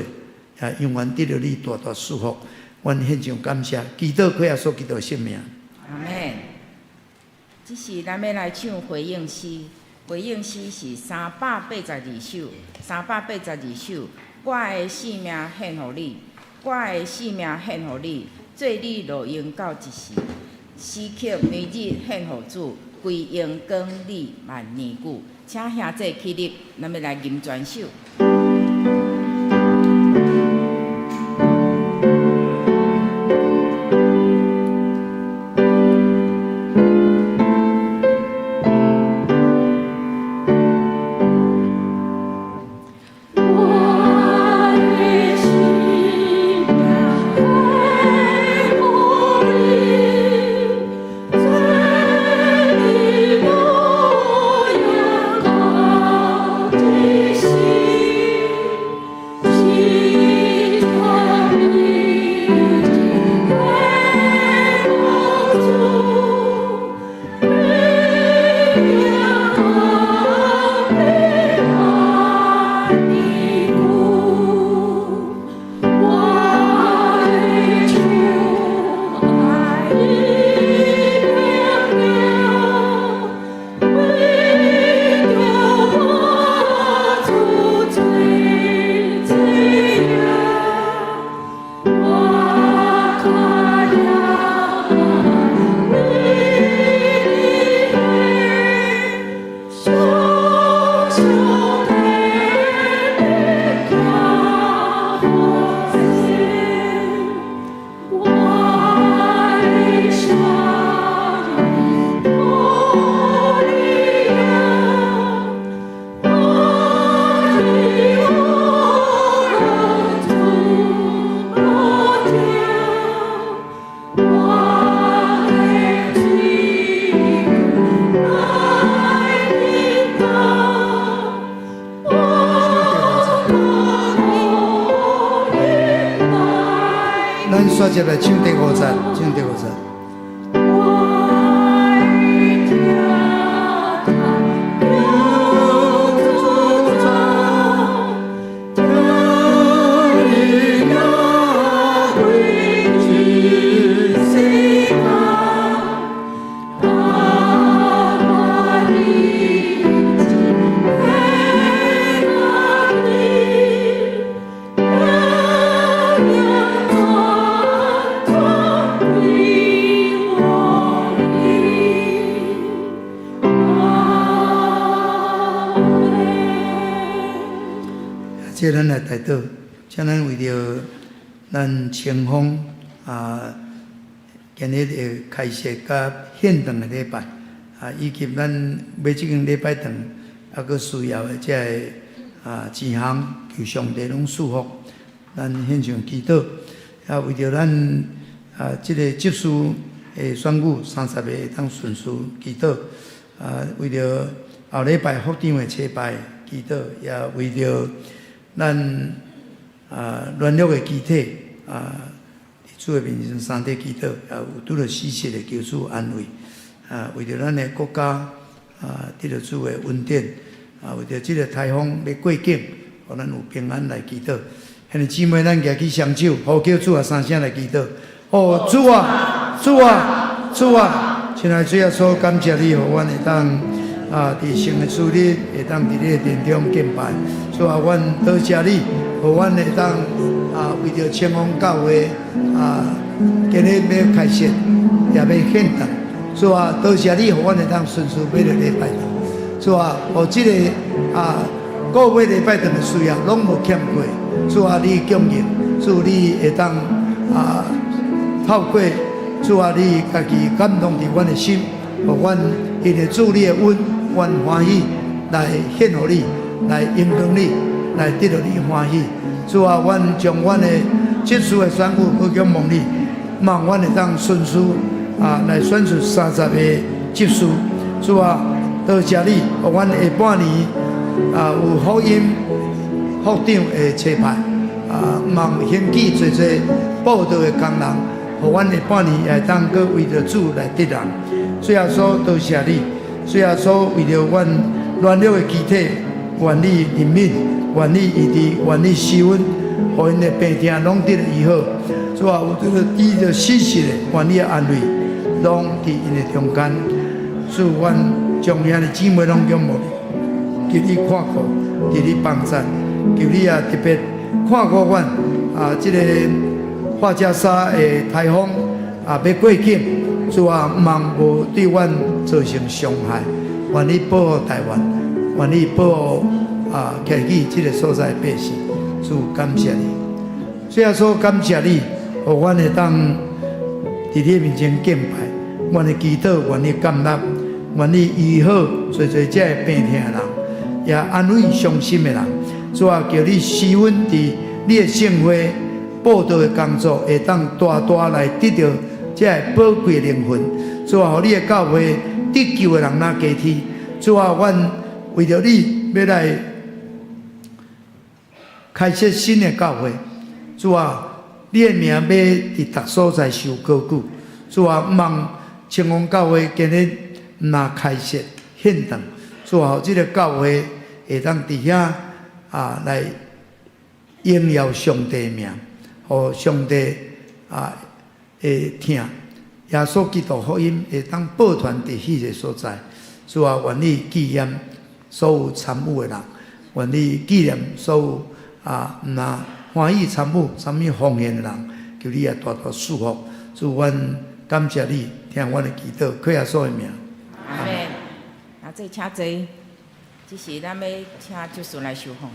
也永遠得著你大大祝福。阮獻上感謝，祈禱靠耶穌基督的聖名。阿們。這時咱欲來唱回應詩，回應詩是382首，382首。我的性命獻予你，我的性命獻予你，做你路用到一時。時刻每日獻予主，歸榮光你萬年久。請兄弟起立，咱欲來吟全首。我的性命獻予你，做你路用到一時。煞接來唱第五節，唱第五節。我聽叹求主聽你行過這世間，我認真的你，全全歸予你。阿門。這咱來代禱，請咱為著咱清風啊，今日會開設佮獻堂的禮拜啊，以及咱欲這間禮拜堂猶閣需要的這个啊錢項，求上帝攏賜福。咱獻上祈禱，啊，為著咱啊這個執事的選舉30个會當順遂祈禱，啊，為著後禮拜副長的差派祈禱，也為著咱啊軟弱的肢體啊，佇主的面前三體祈禱，也有拄著死訊的求主安慰。啊，為著咱的國家啊，得著主的恩典，啊，為著這个颱風欲過境，予咱有平安來祈禱。兄弟姊妹，咱舉起雙手，呼叫主啊，三聲來祈禱。哦，主啊，主啊，主啊！親愛的主耶穌，感謝你，予阮會當啊，佇聖的主日會當佇你的殿中敬拜。主啊，阮多謝你，予阮會當啊，為著清風教會啊，今日欲開設，也欲獻堂。主啊，多謝你，予阮會當順遂買著禮拜堂。主啊，予這个啊，個月禮拜堂的需要攏無欠過。主啊，你供應，主你會當啊，透過主啊，你家己感動佇阮的心，予阮因為主你的恩，阮歡喜來獻予你，來榮光你，來得著你歡喜。主啊，阮將阮的執事的選舉閣仰望你，望阮會當順遂啊，來選出30个執事。主啊，多謝你，予阮下半年啊有福音副長的差派啊，望興起濟濟布道的工人，予阮下半年也會當閣為著主來得人。主耶穌，多謝你，主耶穌為著阮軟弱的肢體，願你憐憫，願你醫治，願你施恩，予𪜶的病痛攏得著醫好。主啊，有這个拄著死訊的，願你的安慰，攏佇𪜶的中間。主，阮將兄弟姊妹攏仰望你，求你看顧，求你幫贊，求你也特別看顧阮啊！這个樺加沙的颱風啊，欲過境，主啊，毋通無對阮造成傷害。願你保護台灣，願你保護啊，徛起這个所在的百姓。主，感謝你，主耶穌，感謝你，予阮會當佇你面前敬拜，阮的祈禱，願你接納，願你醫好濟濟這个病痛的人，也安慰傷心的人。主啊，求你施恩佇你的聖會布道的工作，會當大大來得著這个寶貴靈魂。主啊，予你的教會得救的人若加添。主啊，阮為著你欲來開設新的教會。主啊，你的名欲佇逐所在受高舉。主啊，毋望清風教會今日毋若開設獻堂。主啊，予這个教會會當佇遐啊來榮耀上帝名，予上帝啊會聽耶穌基督福音會當報傳佇彼个所在。主啊，願你紀念所有參與的人，願你紀念所有啊毋若歡喜參與、參與奉獻的人，求你也大大賜福。主，阮感謝你，聽阮的祈禱，靠耶穌的名。阿門。啊，這請坐，這是咱欲請執事來受奉獻。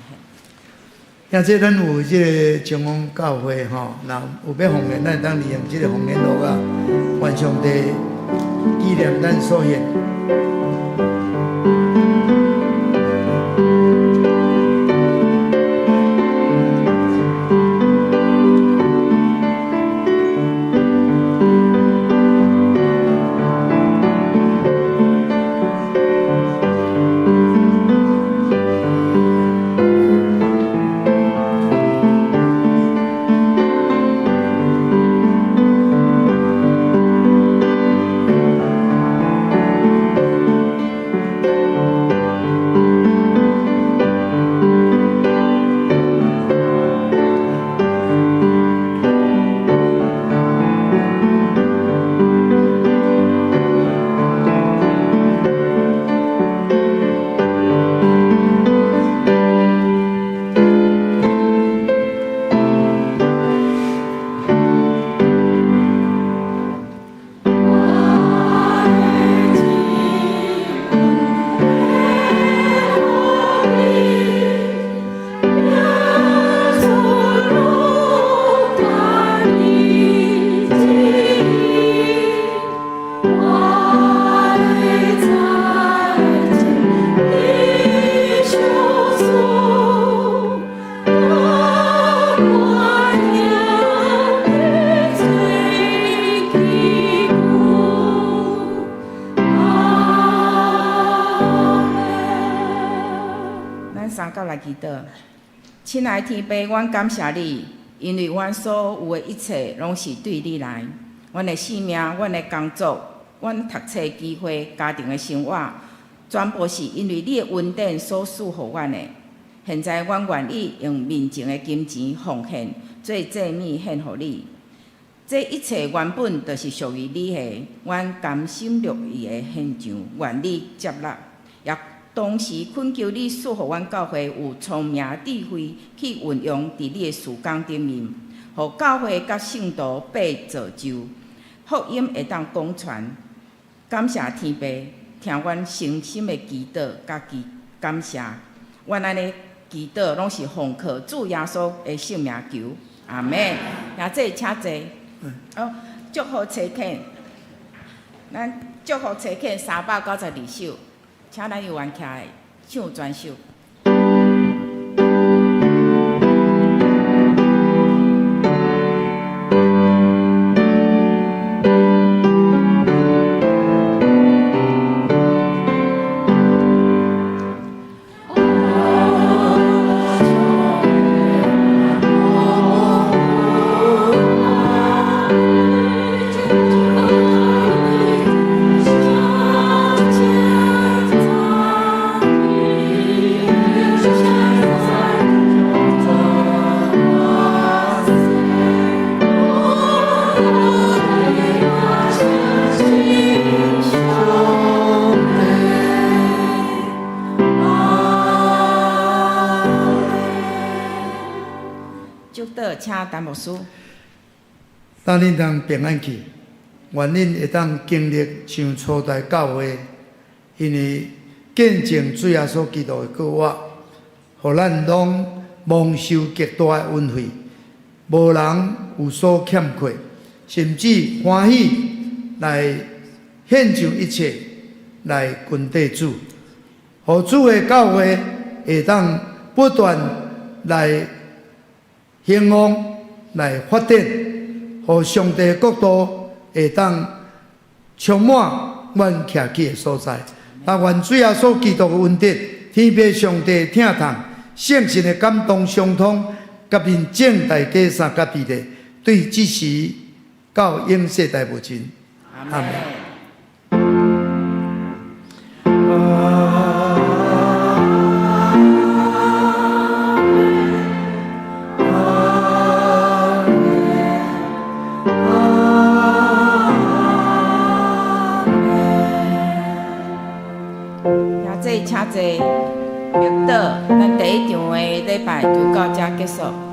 兄弟，咱有這个清風教會吼，若有欲奉獻，咱會當利用這个奉獻簿仔，願上帝紀念咱所獻。來祈禱。親愛天父，阮感謝你，因為阮所有的一切攏是對你來。阮的性命、阮的工作、阮讀冊機會、家庭的生活，全部是因為你的恩典所賜予阮的。現在阮願意用面前的金錢奉獻，做祭物獻予你。這一切原本就是屬於你的，阮甘心樂意的獻上，願你接納。也同時懇求你賜予阮教會有聰明智慧去運用佇你的事工頂面，予教會佮聖徒被造就，福音會當廣傳。感謝天父，聽阮誠心的祈禱佮祈感謝。阮按呢祈禱攏是奉靠主耶穌的聖名求，阿門。兄弟請坐。好，祝福齊獻，咱祝福齊獻392首，請咱有緣徛來唱全首。祝禱，請陳牧師。當恁通平安去，願恁會當經歷像初代教會，因為見證主耶穌基督的復活，予咱攏蒙受極大的恩惠，無人有所欠缺，甚至歡喜來獻上一切來跟綴主，予主的教會會當不斷來興旺、來發展，予上帝國度會當充滿阮徛起的所在。但願主耶穌基督的恩典、天父上帝疼痛、聖神的感動相通，佮恁眾大家相佮彼得，對這時到永世代無盡。阿門。兄弟請坐，默禱，咱第一場的禮拜就到這結束。